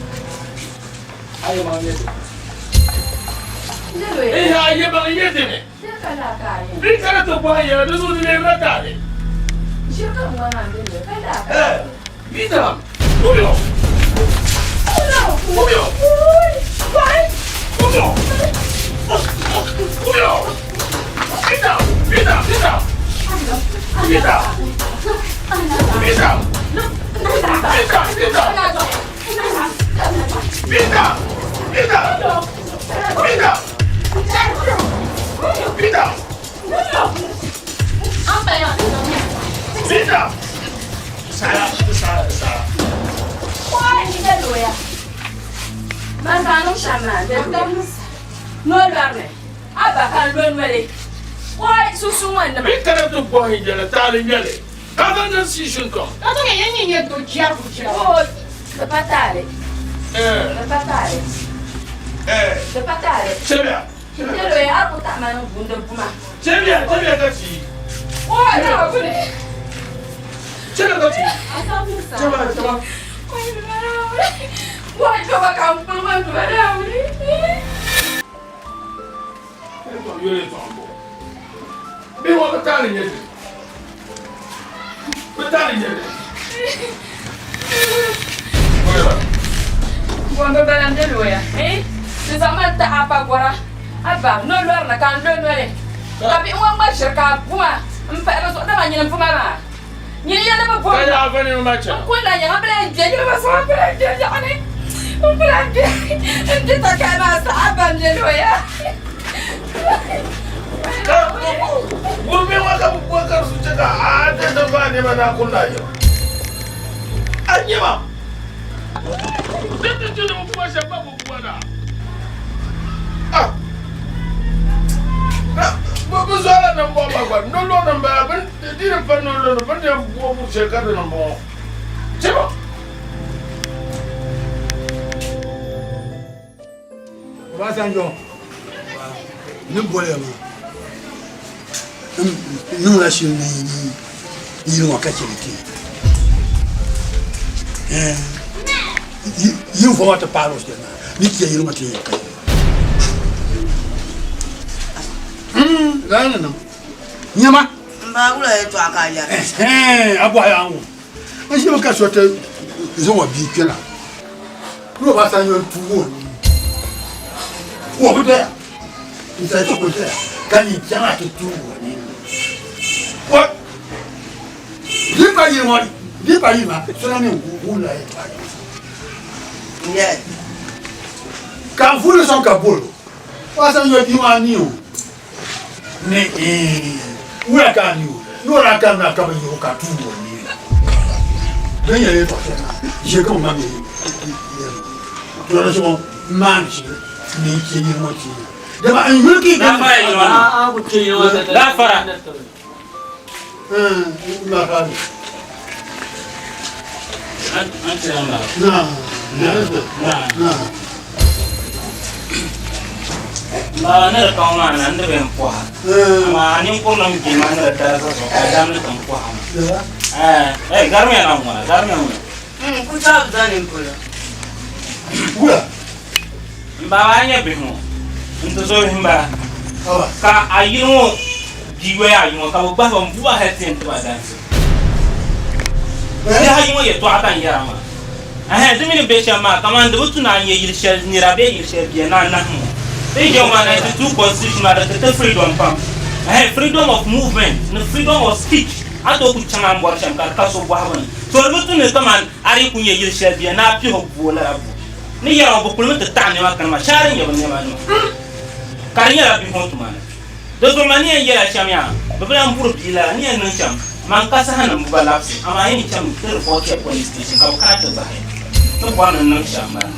Obasanjo ni boliya maa n niŋla shili ni yili ŋɔ ka chɛ li ti yi n voma ti paai luɣu shɛli maa ni chɛ yili ŋɔ ti yɛn ka lala ni niŋ nyɛma n baa wula yɛltɔɣa ka a yɛri a bɔhi a ŋɔ n ʒimi ka so ti zaŋ o bia kpɛna ni Obasanjo n tuugi o nuu o bi doya n zali ti ku doya ka nyin chaŋ a ti tuugi o nini o di pa yili ŋɔ di pa yili maa so na mi wumla yɛltɔɣa ka n vuuli sɔŋ ka bol o Obasanjo bia maa ni o ni wula ka a ni o ni o daa kanna ka bi yihi o ka tuugi o nini din nyɛ yɛltɔɣa shɛli maa ʒe ka o ma mi yɛli to di zuɣu n maani shili ni n chɛ yili ŋɔ ti dama n yuli ka yi Gafara. Baa ni di paŋ maa na n di bɛn pɔha amaa ninkurilim bia maa ni di darigi zuɣu ka damli ti n pɔha maa eh garimiya na ŋuna garimiya ŋuna Ku chabi zani n polo. N baa maa nyɛ bihi ŋɔ n ti zo bihi m-bala ka a yili ŋɔ Bia yoya ayi ŋɔ ka bɛ gbahi ba m-bu ba hali ti yɛn ti ba dansi. Bihi ayi ŋɔ yɛtɔɣa ka n yɛra maa. Ɛhɛn, di mi ni be shɛm maa, kaman di bi tu ni a nya yili shɛli nira bee yili shɛli bia ni a nahim o. Ti ʒiya ŋɔ maa, 92 constitution maa di ti ti freedom pam. Ɛhɛn, freedom of movement ni freedom of speech, a tooi ku chaŋ a ni bɔri shɛm ka di ka so bɔhibu ni. So di bi tu ni kaman a dii ku nya yili shɛli bia ni a pihi o bu o lala bu. Ni yɛra ŋɔ, bɛ kulimi ti taɣi nɛma kani maa, shɛhira n-nyɛ bɛ nɛma nima. Ka di nyɛla bihi ŋɔ tuma ni. Di zuɣu man ni yɛn yɛl a shɛm yaa, bɛ bi lan buri bia lala ni yɛn niŋ shɛm, man ka saha ni m bu ba labisi, amaa yi ni cham ti report ya police station ka bɛ kana ti gbahi ya. Ti bɔri ni n niŋ shɛm m-bala.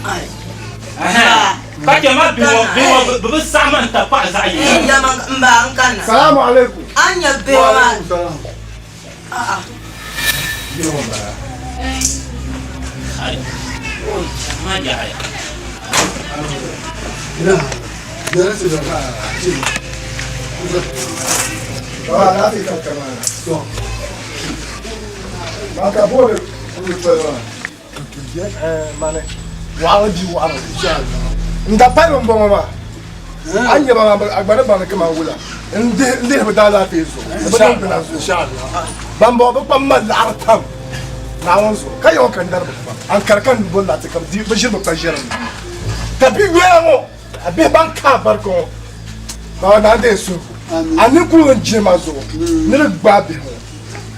Ɛhɛn, ka chɛ ma bihi ŋɔ, bihi ŋɔ bɛ bi saɣi ma n-ta paɣa zaɣ yini. Salamu alaikum. Wa alaikum salam. Bihi ŋɔ m-bala. Hai, oi, ma yaɣiya. N da pali n bɔŋɔ maa a nyɛ ba a gba ni baŋ kaman wula n lihi bi daalaafee zuɣu bi niŋ bina zuɣu ban bɔŋɔ bi kpam mali laɣari pam Naawuni zuɣu ka yaŋɔ ka n dari bi kpam ankari ka n bo lati ka bi ʒiri bi kpa ʒiɛri mi ka bi yoya ŋɔ a bihi ban ka barika ŋɔ baba naa deei suhigu a ninkurigu n jilima zuɣu ni di gbaai bihi ŋɔ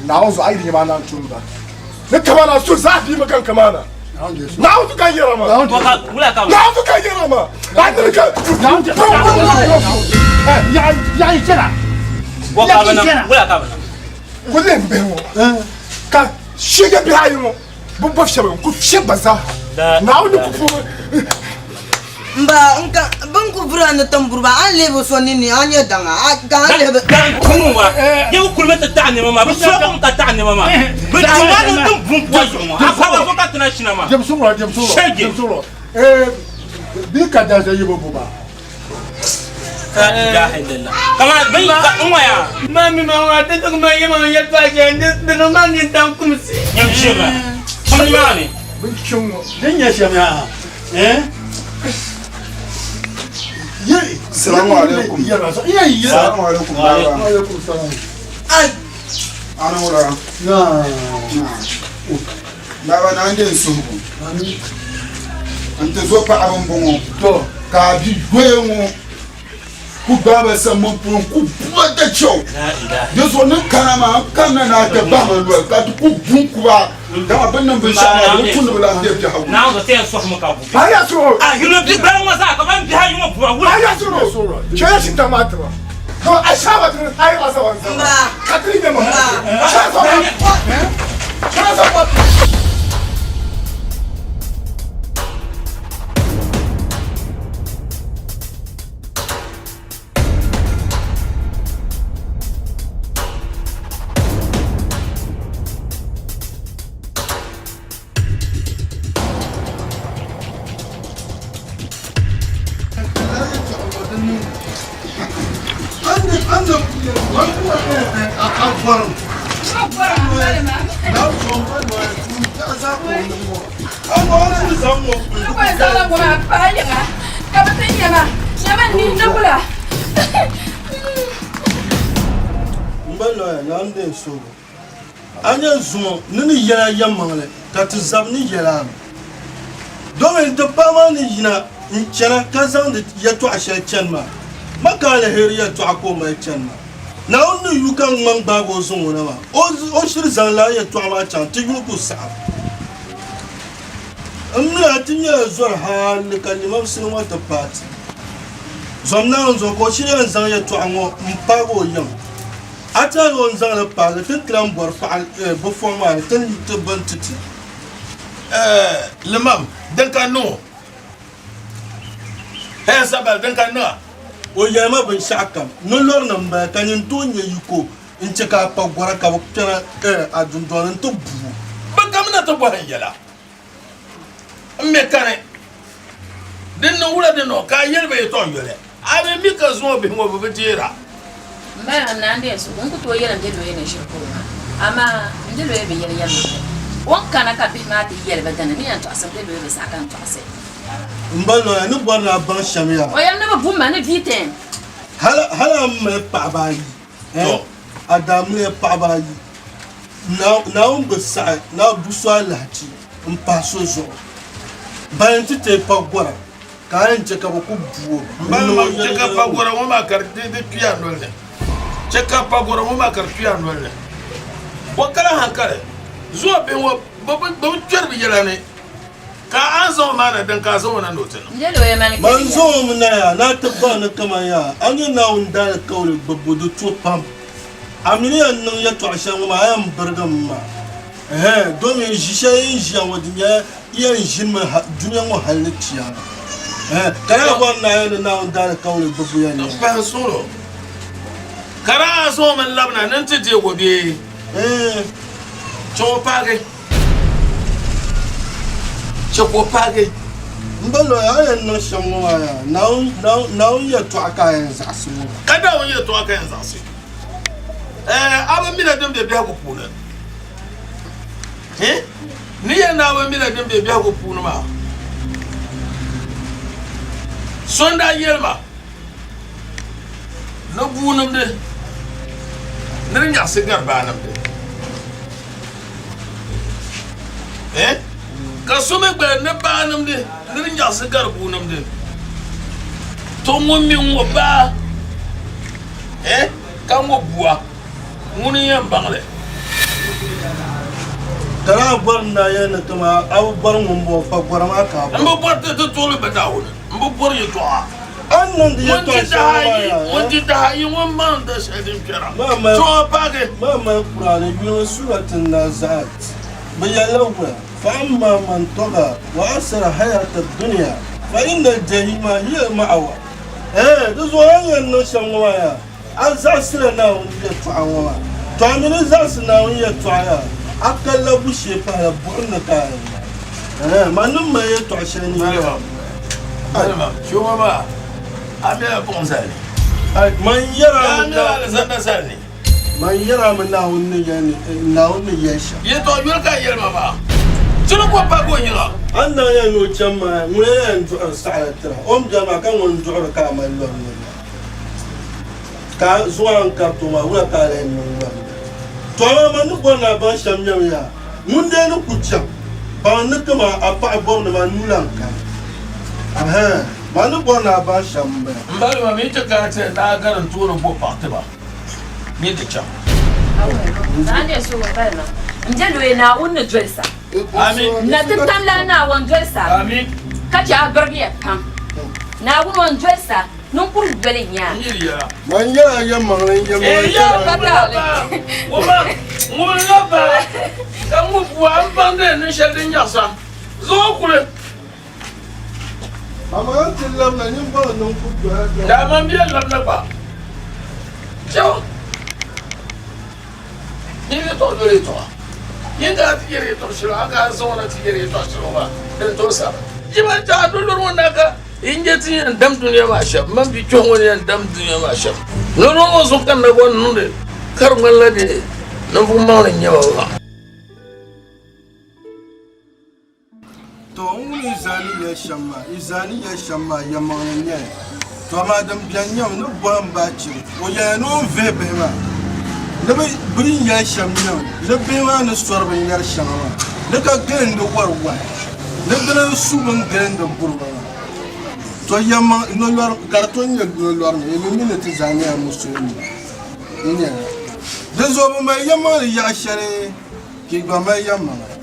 Naawuni zuɣu a yi di nyɛ maa naan tum ba ni kamana so zaa bia mi kan kamana Naawuni zuɣu ka n yɛra maa Naawuni zuɣu ka n yɛra maa a ni ka yaɣi chɛna kuli n bihi ŋɔ ka shege bihi ayi ŋɔ bi bɔbi shɛba n ku fiɛ ba zaa Naawuni ku puhi Mba n ka bin ku vura ni tin buriba a ni lihi bi so ninni a nyɛ daŋa ka a lihi bi. Kunu wa ye bi kulimi ti taɣi nɛma maa bi sɔrɔ kom ka taɣi nɛma maa bi tuma ni din bun pɔi zuɣu ŋɔ a pa ba ka tina shina maa. Jɛmsuɣura jɛmsuɣura Shege. jɛmsuɣura ee bi ka dansa yi bi bu ba. La ilaha illallah. Kama bin ka n ŋɔ yaa. Ma mi ma ŋɔ ti ti ma yɛ ma yɛltɔɣa shɛli di niŋ ma nintam kumsi. Nyam shɛba. Kom nimaani. Bin kpiɔŋ ŋɔ. Din nyɛ shɛm yaa eh Salamu alaikum. Salamu alaikum baba. Alaikum salam. Ai. Ana wura. Na. Baba na n den suhigu. N ti zo paɣaba n bɔŋɔ. To. Ka a bi goya ŋɔ ku gbaai ba samban puuni ku buba da chɛo. Di zuɣu ni kana maa n kanna ni a ti bahi ma noli ka ti ku bu n kuba dama bɛ ni niŋ binshɛɣu maa di bi tu ni bi lahi be biɛhigu. Naawuni ti yɛn sɔhimi ka bu bihi. Aya soro. A yino bi gbali ŋɔ zaa ka ban bihi ayi ŋɔ buba wula. Aya soro. Chɛya shita maa tiba. To a shaba ti ayi asa wan zama. Ka ti nyɛ ma. Chɛya sɔrɔ. Chɛya sɔrɔ. A nyɛ zuŋɔ ni ni yɛla yɛlimaŋli ka ti zabi ni yɛla mi. Domin ti paɣa maa ni yina n-chana ka zaŋdi yɛtɔɣ shɛli chani maa, ma ka aliheri yɛtɔɣa ka o mali chani maa. Naawuni ni yu ka ŋ-ŋmaŋ gbaag o zaŋ o na maa, o shiri zaŋ lala yɛtɔɣa maa chaŋ ti yuli ku saɣim. M mi a ti nyɛla zɔri hal ka limamsili ŋɔ ti paai ti. Zom Naawuni zuɣu ka o shiri yɛn zaŋ yɛtɔɣa ŋɔ m-paag o yiŋ. A ti ni o ni zaŋ li paagi ti ni ti lan bɔri paɣa bɛ fɔŋ maa ni ti ni ti bini ti ti. Limam, din ka niŋ o. Hɛn Sabali, din ka niŋ a. O yɛli ma binshɛɣukam ni lɔrinim m-bala ka nyin tooi nya yiko n-chɛ ka a pa gɔra ka bɛ kpɛna a dundɔŋ ni nti bu o. Bɛ kamina ti bɔhi n yɛla. M mi kani. Din niŋ wula di niŋ ka a yɛli ba yɛtɔɣ yoli. A bi mi ka zuŋɔ bihi ŋɔ bɛ bi deera. M ba n naan deei suhu, n ku tooi yɛli n be loya ni ʒiri kuri maa, amaa m be loya bi yɛli yɛlimaŋli. O ni kana ka bihi maa ti yɛli ba dini ni yɛn tɔɣisi, m be loya bi saɣi ka n tɔɣisi. M ba loya ni bɔri ni a baŋ shɛm yaa. O yɛli ni bɛ bu ma ni V10. Hal a ni mali paɣiba ayi. To a daamiliya paɣaba ayi. Naawuni bi saɣi ni a bu so alahichi m-pahi so zuɣu. Bali nti teei pagɔra ka a yɛn chɛ ka bɛ ku bu o n-niŋ o yɛli. Chɛ ka pagɔra ŋɔ maa ka di kpi a noli ni. Chɛ ka pagɔra ŋɔ maa ka di kpi a noli ni. O kala hankali zuɣu bihi ŋɔ bɛ bi kpɛri bɛ yɛla ni. Ka a ni zaŋ o maa na din ka a zaŋ o na ni o ti niŋ? Man zaŋ o mi na yaa, ni a ti baŋ ni kaman yaa a nyɛ Naawuni daalikauli gbibbu di to pam. A mi ni yɛn niŋ yɛtɔɣ shɛli ŋɔ maa, a yɛn birigimi maa. Ɛhɛn, domin ʒi shɛli yi ni ʒiya ŋɔ, di nyɛla yi yɛn ʒinimi dunia ŋɔ hal ni chiyaama. Ɛhɛn, ka yaa bɔri ni a yɛli ni Naawuni daalikauli gbibbu yɛn nyɛ. M-pahi suɣilo, ka daa zaŋ o mi labina ni nti deeg o bee? Chɛ o paagi. Chɛ ka o paagi. M ba lɔya, a yɛn niŋ shɛm ŋɔ maa yaa, Naawuni yɛtɔɣa ka a yɛn zaɣisi ŋɔ maa. Ka Naawuni yɛtɔɣa ka yɛn zaɣisi. Ɛɛ, a bi mina din be biɛhigu puuni. Hi, ni yɛli ni a bi mina din be biɛhigu puuni maa, so n-daa yɛli ma ni bua nimdi ni di nyaɣisi gari baa nimdi. Eh? Ka so mi gba ni baa nimdi ni di nyaɣisi gari bua nimdi. To ŋun mi ŋɔ baa eh? Ka ŋɔ bua ŋuni n-yɛn baŋ li? Ka daa bɔri n daa yɛli ni tuma a bi bɔri ŋun bɔŋɔ pa gɔri maa ka a bɔri. M bi bɔri ti tuɣili bɛ Naawuni, m bi bɔri yɛtɔɣa. A ni niŋdi yɛtɔɣ shɛli ŋɔ maa yaa, Ŋun ti daha yi ŋun maŋ da shɛli din kpɛra, chuɣu paagi. Maa mali Kuraani yuli Surat An-Nazi'at. Bɛ yɛlila wula, Fa amma man tɔga wa asara hayata dunya fa inna al-jahima hiya al-ma'awa. Ɛɛn, di zuɣu a ni yɛn niŋ shɛm ŋɔ maa yaa, a zaɣisila Naawuni yɛtɔɣa ŋɔ maa. Tɔ a mi ni zaɣisi Naawuni yɛtɔɣa yaa, a kalila bu shee pahila buɣim ni ka a yɛn nya. Ɛɛn, man ni mali yɛtɔɣ shɛli ni yɛli. Malima, kpɛŋɔ maa, a mɛla buɣim zali ni. Ai, man yɛri a mi A mɛla alizanda zali ni. Man yɛri a mi Naawuni ni yɛli ni, Naawuni ni yɛli shɛm. Yɛtɔɣ yoli ka a yɛli ma maa, ti ni ko pagi o yiŋa. A ni daa yɛli ni o cham maa, ŋuna yɛn duɣiri saɣila tira. O ni beni maa ka ŋuni n-duɣiri ka a mali lɔri niriba. Ka a zuɣu a ni kariti o maa, wula ka a lahi niŋ lɔri niriba? Tɔ amaa man ni bɔri ni a baŋ shɛm nyɛmi yaa, ŋun dee ni ku chaŋ, baŋ ni kaman a paɣa bɔbu ni man nuu lan kani. Ɛhɛn, man ni bɔri ni a baŋ shɛm m-bala. M balima mi ti kana ti ni a gari n-tooni bo paɣ ti ba mi ti chaŋ. N je loya Naawuni ni dolisa. Na ti tamla Naawuni dolisa ka chɛ a birigiya pam. Naawuni o ni dolisa ninkuri yoli n-nyɛ a. Man yɛla yɛlimaŋli n yɛlimaŋli Ŋun la baa ka ŋun bua n baŋdi ni shɛli din nyaɣisa zuɣu kuli. Amaa n ti labina nyin baŋ niŋ ku doya doya. Dama m bɛ labina gba chaŋ nyin yɛtɔɣ yoli yɛtɔɣa. Nyin daa ti yɛri yɛtɔɣ shɛli a ka zaŋ o na ti yɛri yɛtɔɣ shɛli ŋɔ maa din tooi sabi. Yi mali ti a dolori ŋɔ na ka yi nya ti yɛn dam dunia maa shɛm, man bi kpɛhi ŋɔ ni yɛn dam dunia maa shɛm. Noli ŋɔ zuɣu ka nabɔri niŋdi ka di ŋmanila di ninvuɣ maŋli n-nyɛ ba maa. To n wum yi zaa ni yɛli shɛm maa, yi zaa ni yɛli shɛm maa yɛlimaŋli n-nyɛ li. To amaa din beni nyɛmi ni bɔhim bahi chɛ o yɛliya ni o ni vihi bihi maa ni bɛ ni yɛli shɛm nyɛmi ni bihi maa ni sɔri binyɛr shɛŋa maa ni ka gilindi wari wahi ni dina n-su bɛ ni gilindi guriba maa. To yɛlimaŋ nolɔri ka di tom nyɛ nolɔri mi, yi mi mi ni ti zaa nyɛla musulinima. Yi nyɛla. Dinzuɣu bɛ mali yɛlimaŋli yaɣ shɛli ka yi gba mali yɛlimaŋli.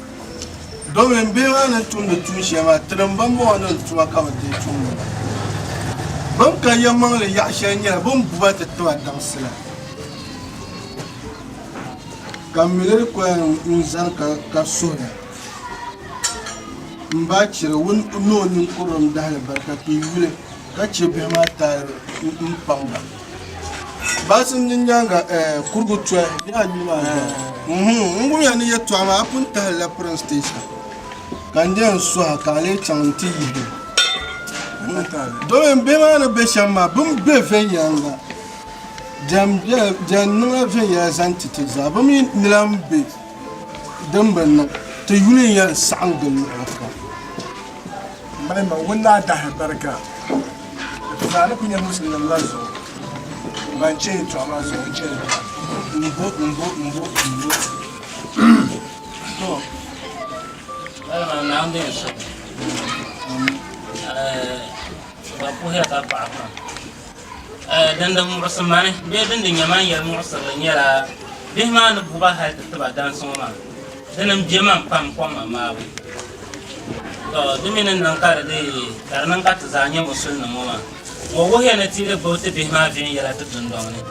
Domin bihi maa ni tumdi tuun shɛli maa, tinim bambɔŋɔ ni tuma ka bɛ dii tumdi ba. Bɛ ni ka yɛlimaŋli yaɣ shɛli nyɛla bɛ ni bu ba ti tiba daŋsi la. Ka m mi li di koya n-zani ka suhiya, M ba chiri wun ni o ninkurilim dahili barika ti yuli ka chɛ bihi maa taali m-paŋ ba. Baasi n din nyaaŋa kurigu tɔhi bee a yuli maa n-zaya. N wumya ni yɛtɔɣa maa a pun tahili la Prince Station ka n yɛn suhi a ka a lee chaŋ nti yihi li. Domin bihi maa ni be shɛm maa bɛ ni be viɛnyɛliŋga diɛm niŋla viɛnyɛla zaŋ ti ti zaa. Bɛ mi ni lan be din bi niŋ ti yuli n-yɛn saɣim gili luɣili kam. Malima, ŋun naa dahi barika, di zaa ni ku nyɛ Musulinima la zuɣu. Ban chɛ yɛltɔɣa maa zuɣu n chɛli mbo mbo mbo mbo. To. Walima Naawuni din so. Ba puhiya ka paɣa pam. Din di muɣisi mani bee din di nyɛ man yɛli muɣisirili nyɛla bihi maa ni bu ba hali ti tiba dansi ŋɔ maa dini m-be man pam kɔŋ ma maabu. Tɔ! Di mi ni niŋ ka di dii ka di niŋ ka ti zaa nyɛ musulinima ŋɔ maa, ŋɔ wuhiya ni ti yi di gbubi ti bihi maa viɛnyɛla ti dundɔŋ ni.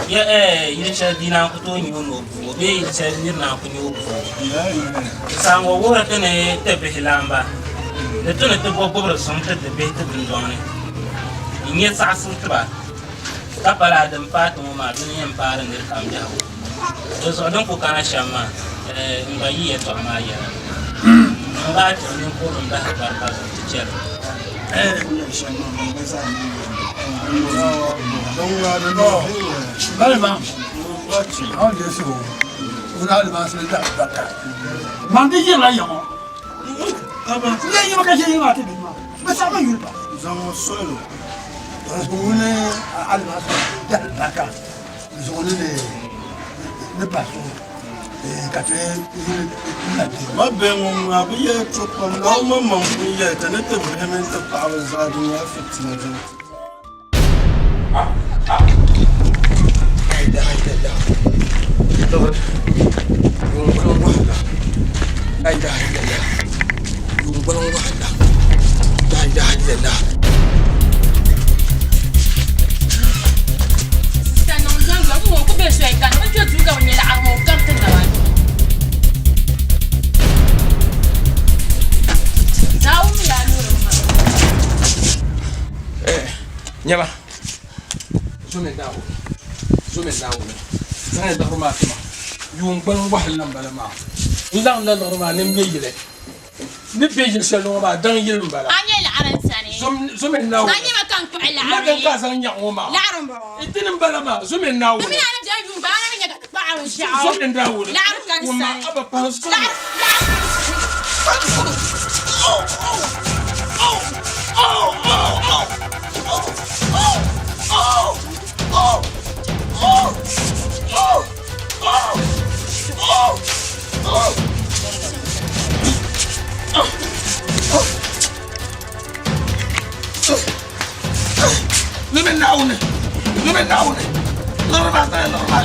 Ya ɛɛ yili shɛli bia naan ku tooi nya o ni o bu o bee yili shɛli nir naan ku nya o bu o. Di saha ŋɔ wuhiri ti ni ti bihi laamba di tu ni ti bo gbubiri suŋ ti ti bihi ti dundɔŋ ni n-nyɛ saɣisigu ti ba, ka pa lala din paai ti ŋɔ maa dini yɛn paari nir kam biɛhigu. Di zuɣu din ku kana shɛm maa, ɛɛ n gba yi yɛtɔɣa maa yɛla. N gbaai kpiɣi ninkurugu m-bahi kpariba zuɣu ti chɛ li. Man di yirila ya ŋɔ n yɛn yima ka ʒe yima ti dini maa bɛ saɣimi yuli ba zaŋ soli ŋuni alibaasa dahi barika zuɣu ni ni pa so ka ti Ma bihi ŋɔ ŋmaa bi yɛli to pam Naawuni maŋmaŋ pun yɛli ti ni ti bihi mini ti paɣaba zaa di nyɛla fitina zaŋ ti. Nyama zomi Naawuni zomi Naawuni zaŋ ya liɣiri maa tima yuun gbaliŋ wahala n bala maa n laɣimla liɣiri maa ni m me yili ni be yili shɛli ŋɔ maa daŋ yili m-bala. A nyɛ laɣiri n sani. Zomi Naawuni. A nyɛ ma ka n kpuɣi laɣiri. Ma din ka a zaŋ nyaɣi ŋɔ maa. Laɣiri m-bɔŋɔ. Dini m-bala maa, zomi Naawuni. Domi a ni beni yuun gbaliŋ a ni nya ka ti kpuɣi a binshɛɣu. Zomi Naawuni. Laɣiri ka n Wumma sani. a ba pahi n sani. Laɣiri, laɣiri. Zomi Naawuni, zomi Naawuni, liɣiri maa zaa liɣiri maa.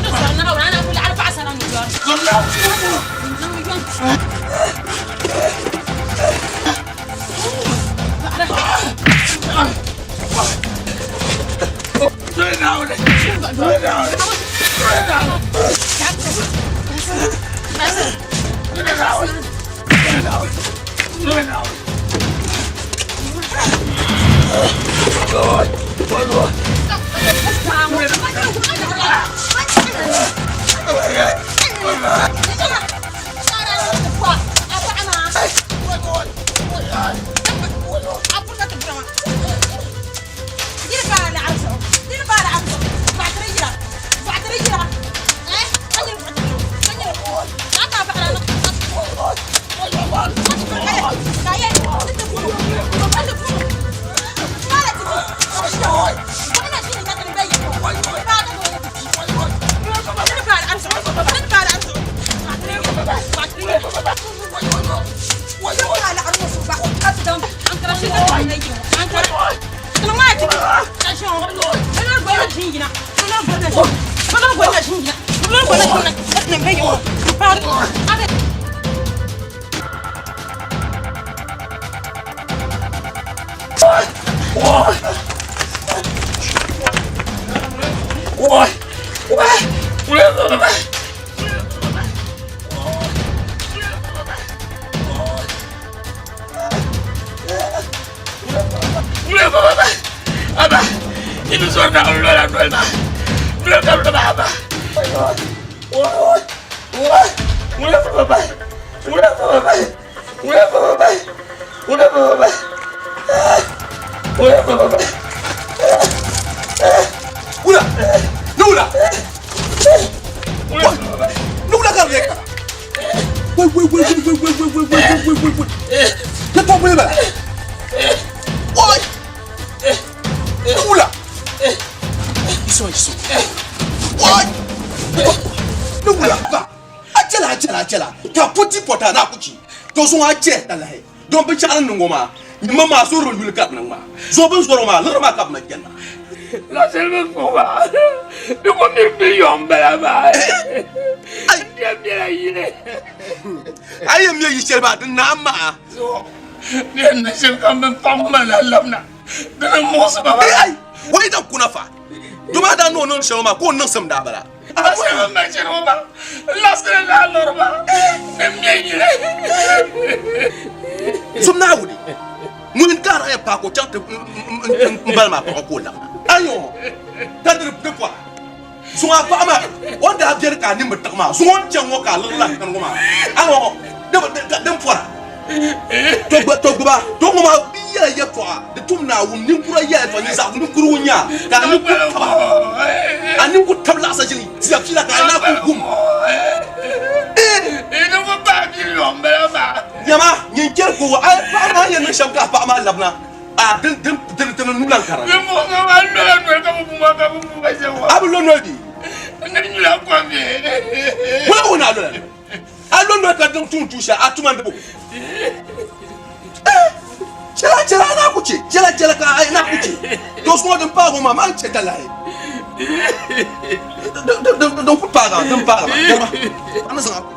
Zomi Naawuni. chɛla ka puti pɔta na ku chi to zuŋɔ a chɛ talahi don binshɛɣu ni niŋ ŋɔ maa nyimma maa suhuri bi yuli ka di niŋ maa zuɣu bin zɔri ŋɔ maa liɣiri maa ka bi mali chani maa. Lasili bi kpuɣi ba di ku miri biliyɔŋ m-bala maa n yɛn bela yili. A yɛn me yi shɛli maa di naai maa. Zuɣu ni yɛn niŋ shɛm ka m bini paɣa ŋɔ maa lahi labina di ni muɣisi ma maa. Ai wai da kuna fa doma daa ni o niŋdi shɛli ŋɔ maa ka o niŋsim daa bala. Lasili bi mali shɛli ŋɔ maa lasili lahi lɔri ba ni m me yili. Zum Naawuni ŋun n-kaari a yɛn paai ka o chaŋ ti m bali maa paɣa ka o labina. Ayo, ka di di pɔra. Zuŋɔ a paɣa maa o ni daa beni ka a nini bi tiɣi maa, zuŋɔ n-chaŋ ŋɔ ka a liɣiri lahi kani ŋɔ maa. Ayo, din pɔra. To gbuba, to ŋɔ maa bi yɛla yɛtɔɣa, di tum Naawuni ninkura yɛla yɛtɔɣa, nyini zaɣ ninkurigu n-nyɛ a, ka a nini ku taba, a nini ku tab laɣisa ʒini tia fiila ka a naa ku gum. Nyama, nyin chɛri ka o a paɣa maa yɛn niŋ shɛm ka a paɣa maa labina, a din din din din nuu lan kara. A bi lo noli bee? Wula ka o ni a lola noli? A lo noli ka niŋ tuun tuun shɛli, a tuma n-di bo. Chɛla chɛla a naa ku chɛ, chɛla chɛla ka a naa ku chɛ. To zuŋɔ din paagi o maa, maa n-chɛ talahi. Din ku paagi a, din paagi ma, dama a ni zaŋ a ku.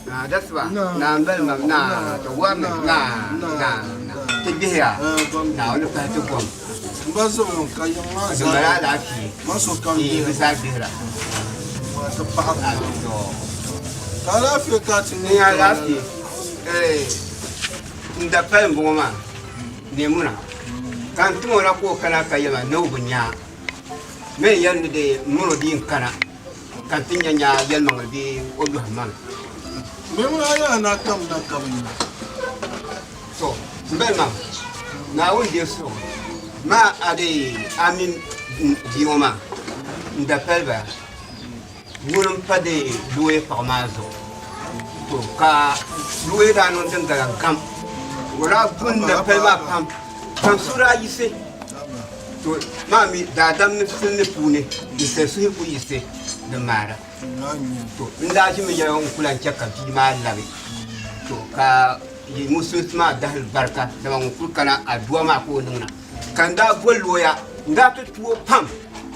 Naa dasiba, naa m-bali mam, naa ti wɔrimi, naa, naa, naa ti gbihiya, Naawuni pahi ti gom. M ba zuɣu ka yiŋ maa Di zaa mali alaafee, ma sokam ee, bɛ bɛ zaa gbihira. Ma ti paɣiri Naawuni. Ka alaafee ka ti N alaafee, ee, n da pali m-bɔŋɔ maa, Nemuna, ka n tim o na ka o kana ka yɛli ma ni o bi nya a. Mɛ yɛli ni di mini o di n kana ka n ti nya nya yɛlimaŋli bee o yɔhim ma mi. Mɛmuna a yaa na kam na ka bi nya. To, m bali maa, Naawuni deei suhigu maa a di a mini bia ŋɔ maa n da pali ba ŋuni m-pa di looya paɣa maa zuɣu. To, ka looya daa niŋ din gala gam. O daa bun da pali maa pam ka n suhu daa yiɣisi. To maa mi daadam ni silimi puuni ninsal suhu ku yiɣisi di maara. To n daa ʒimi yɛli n ku lan chɛ ka bia maa labi. To ka yi musulinsi maa dahili barika, dama ŋun kul kana adua maa ka o niŋ na. Ka n daa boli looya, n daa ti tu o pam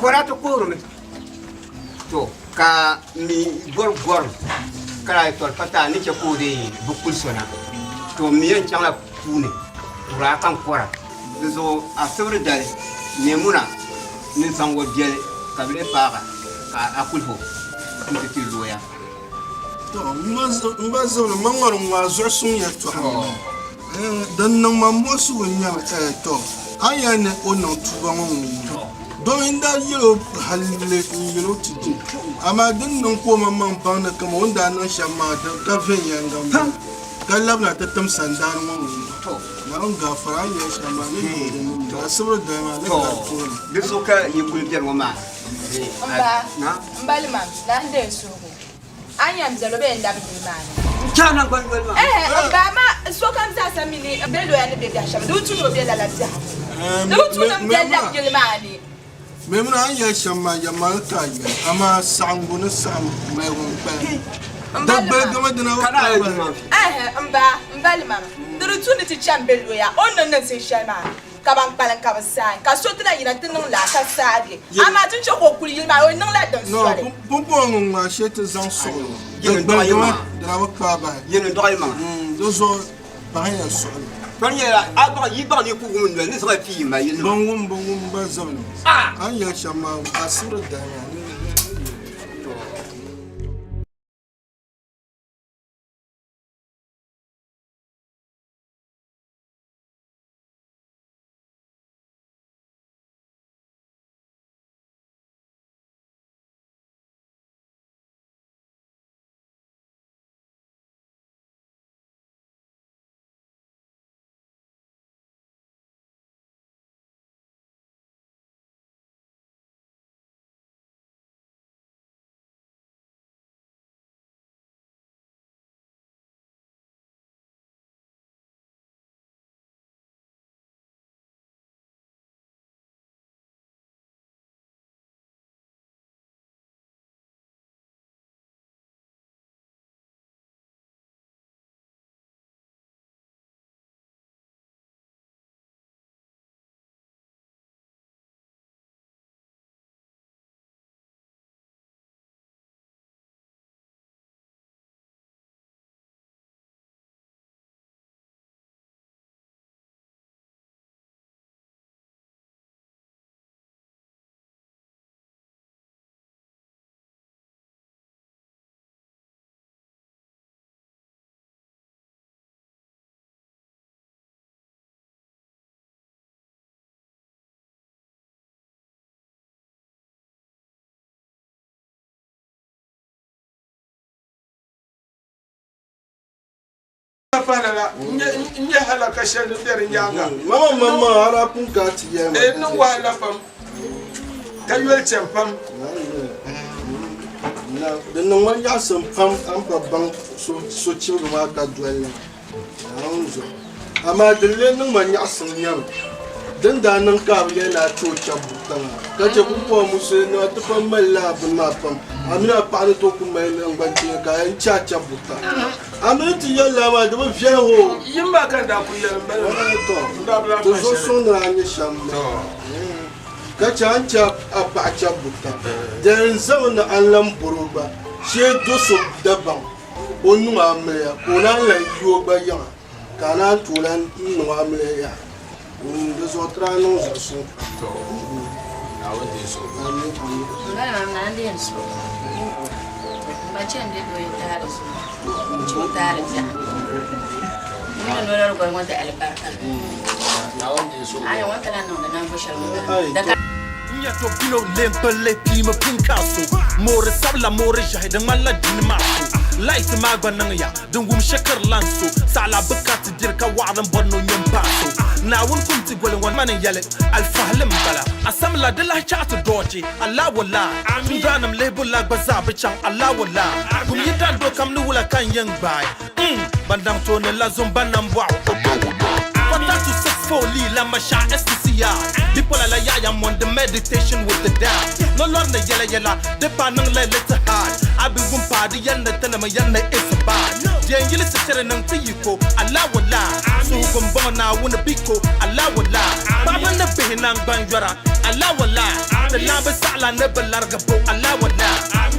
ka o daa ti kuhirimi. To ka m mi bɔri gɔrim ka daa yi tɔri pa ti a ni chɛ ka o dii bi kuli so na. To m mi yɛn chaŋla puuni kuraa ka n kɔra. Di zuɣu asibiri dali Maimuna ni zaŋ o biɛli ka bɛ lee paag a ka a kulihi o nti ti looya. To m ba zibili ma ŋɔri ŋ-ŋmaai zuɣusuŋ yɛltɔɣa ŋɔ ni. Din niŋ ma muɣisigu n-nyɛ li, to a ni yɛli ni o niŋ tuuba ŋɔ ŋun nya. Domi n daa yɛl o halli n-yɛl o ti di. Amaa din niŋ ka o maŋmaŋ baŋ ni kaman o ni daa niŋ shɛm maa di ka viɛnyɛliŋga m-bala, ka labina ti tim sandaani ŋɔ ŋun nya. Naawuni gaafara a ni yɛli shɛm maa ni niŋ di niŋmi. Asibiri dali maa ni gari tooni. Di zuɣu ka yi kuli beni ŋɔ maa. M ba, m balima, naa n-deei suhigu. A ni yɛn beli o bee n-labi yili maa ni? N-chaŋ naŋgban yoli maa. Ɛhɛ, m ba, amaa sokam zaa sa mi ni m be loya ni be biɛhi shɛm, di bi tu ni o be lala biɛhigu. Di bi tu ni m be labi yili maa ni. Maimuna, a ni yɛli shɛm maa, yɛlimaŋli ka a yɛli, amaa saɣiŋgu ni saɣim maligu m-kpalim. Dagbaligimi dina bi kpalim ba. Ɛhɛ, m ba, m balima, di di tu ni ti chani be loya o ni niŋ niŋsim shɛli maa. Ka ban kpalim ka bɛ saai, ka so ti na yina ti niŋ laa ka saagi. Amaa ti ni chɛ ka o kuli yili maa, o niŋla din soli. No, pumpɔŋɔ ŋun ŋmaa shee ti zaŋ suɣili o. Di gbaligimi, di na bi kpaai bahi. Yɛn n dɔɣi maŋa. Di zuɣu bahiya suɣili. Kpani nyɛla a baɣa yi baɣa ni ku wum n noli ni zaŋ pii ma yili. Bin wum bin wum ba zibili. A ni yɛli shɛm maa asibiri dali maa ni. pahi lala, n nya halaka shɛli din be di nyaaŋa. Mama mama a daa pun ka ti yɛli ma. N niŋ wahala pam ka yoli chani pam. Di niŋ ma nyaɣisim pam a ni pa baŋ sochibigi maa ka doli li. Naawuni zuɣu. Amaa din lee niŋ ma nyaɣisim nyɛmi, din daa niŋ ka a bi yɛli ni a ti o chɛbu buta maa, ka chɛ pumpɔŋɔ musulinima ti pam mali lala bini maa pam, a mini a paɣa ni tooi ku mali naŋgbankpeeni ka a yɛn chɛ a chɛbu buta. A mi ni ti yɛli lala maa, di bi viɛli hoo. Yim maa ka n daa kul yɛli m-bala maa. Tɔ, N daa bi lahi ti pahi zuɣu shɛli. suŋ ni a nyɛ shɛm m-bala. Ka chɛ a ni chɛ a paɣa chɛbu buta, dɛn n-zami ni a ni lan bɔr o gba shee do so Dagbaŋ. O niŋ amiliya ka o naan lan yi o gba yiŋa ka a naan tooi lan niŋ amiliya yaha. Di zuɣu ti daa niŋ zuɣu suŋ pam. N-nyɛ tɔbino lempilli piimi pinkaso Moori sabila moori ʒɛhi di ŋmanila dini maa so Light maa gba niŋya din wum shikiri lan so Saɣila bi ka ti diri ka waɣiri m-bɔri ni o nyo m-paai so Naawuni kum ti goli ŋɔ mani n-yɛli alifahili m-bala Asamila di lahi chaɣi ti dɔɔchi alawala Tundranim lihibu la gba zaa bi chaŋ alawala Kum yi dan doo kam ni wula ka n yɛn gbaai Mm, ban daŋ tooni la zomba nambɔɣu. Quarter to 6 foli la masha STCR. Bipola la yaɣiya mɔndi meditation with the dad. No lɔri ni yɛla yɛla di pa niŋ la little hard. A bi wum paai di yɛli ni tinima yɛli ni it's bad. Diɛn yili sichiri niŋ ti yiko alawala. Suhugu m-bɔŋɔ Naawuni biko alawala. Paɣaba ni bihi naŋgban yɔra alawala. Ti lahi bi saɣila ni bi larigi bo alawala.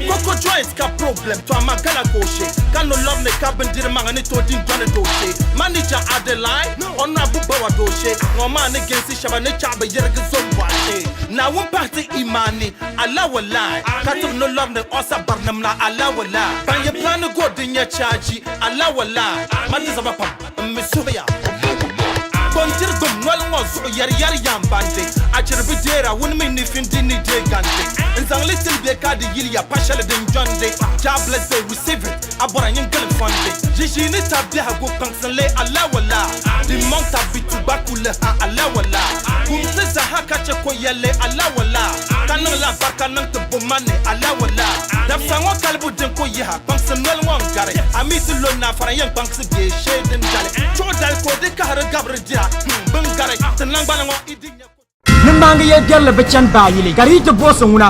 Koko joint ka problem to amaa gala ka o she ka no lɔri ni ka bindiri maŋa ni tooi din dɔni dooshe. Manager Adeline Honourable Bawa dooshe ŋɔ maa ni ginsi shɛba ni chaɣ bi yirigi zom bɔɣa Naawuni pahi ti imani Allah walai ka tib no lɔri ni ɔsa barinim la Allah walai ban yi plani go din nyɛ chaaji Allah walai ma di zaba pam M mi suhuya Bindiri gbum noli ŋɔ zuɣu yɛri yɛri yaan bandi A chiri bi deera wuni mi ni findi ni deei gandi N zaŋ li tili bɛ ka di yiliya pa shɛli din jɔndi Jah bless they receive it a bɔra nyin gili fɔndi Ʒiʒiini tab biɛhigu kpaŋsin li alawala Di maŋ tab bi tu gba kuli ha alawala Kum ti zaha ka chɛ ko yɛlli alawala Ka niŋ la barika niŋ ti bo ma ni alawala Dabisa ŋɔ kalibu din ku yiha kpaŋsi noli ŋɔ n-gari A mi ti lo naafara yɛn kpaŋsi bee shee din dali Chuɣu dali ka o di kahiri gabiri dira hmm bɛ ni gari Ti naŋgbana ŋɔ i di nya Ni maŋgi yɛl biɛrili bi chani baayili, ka di yi ti buɣisi ŋuna.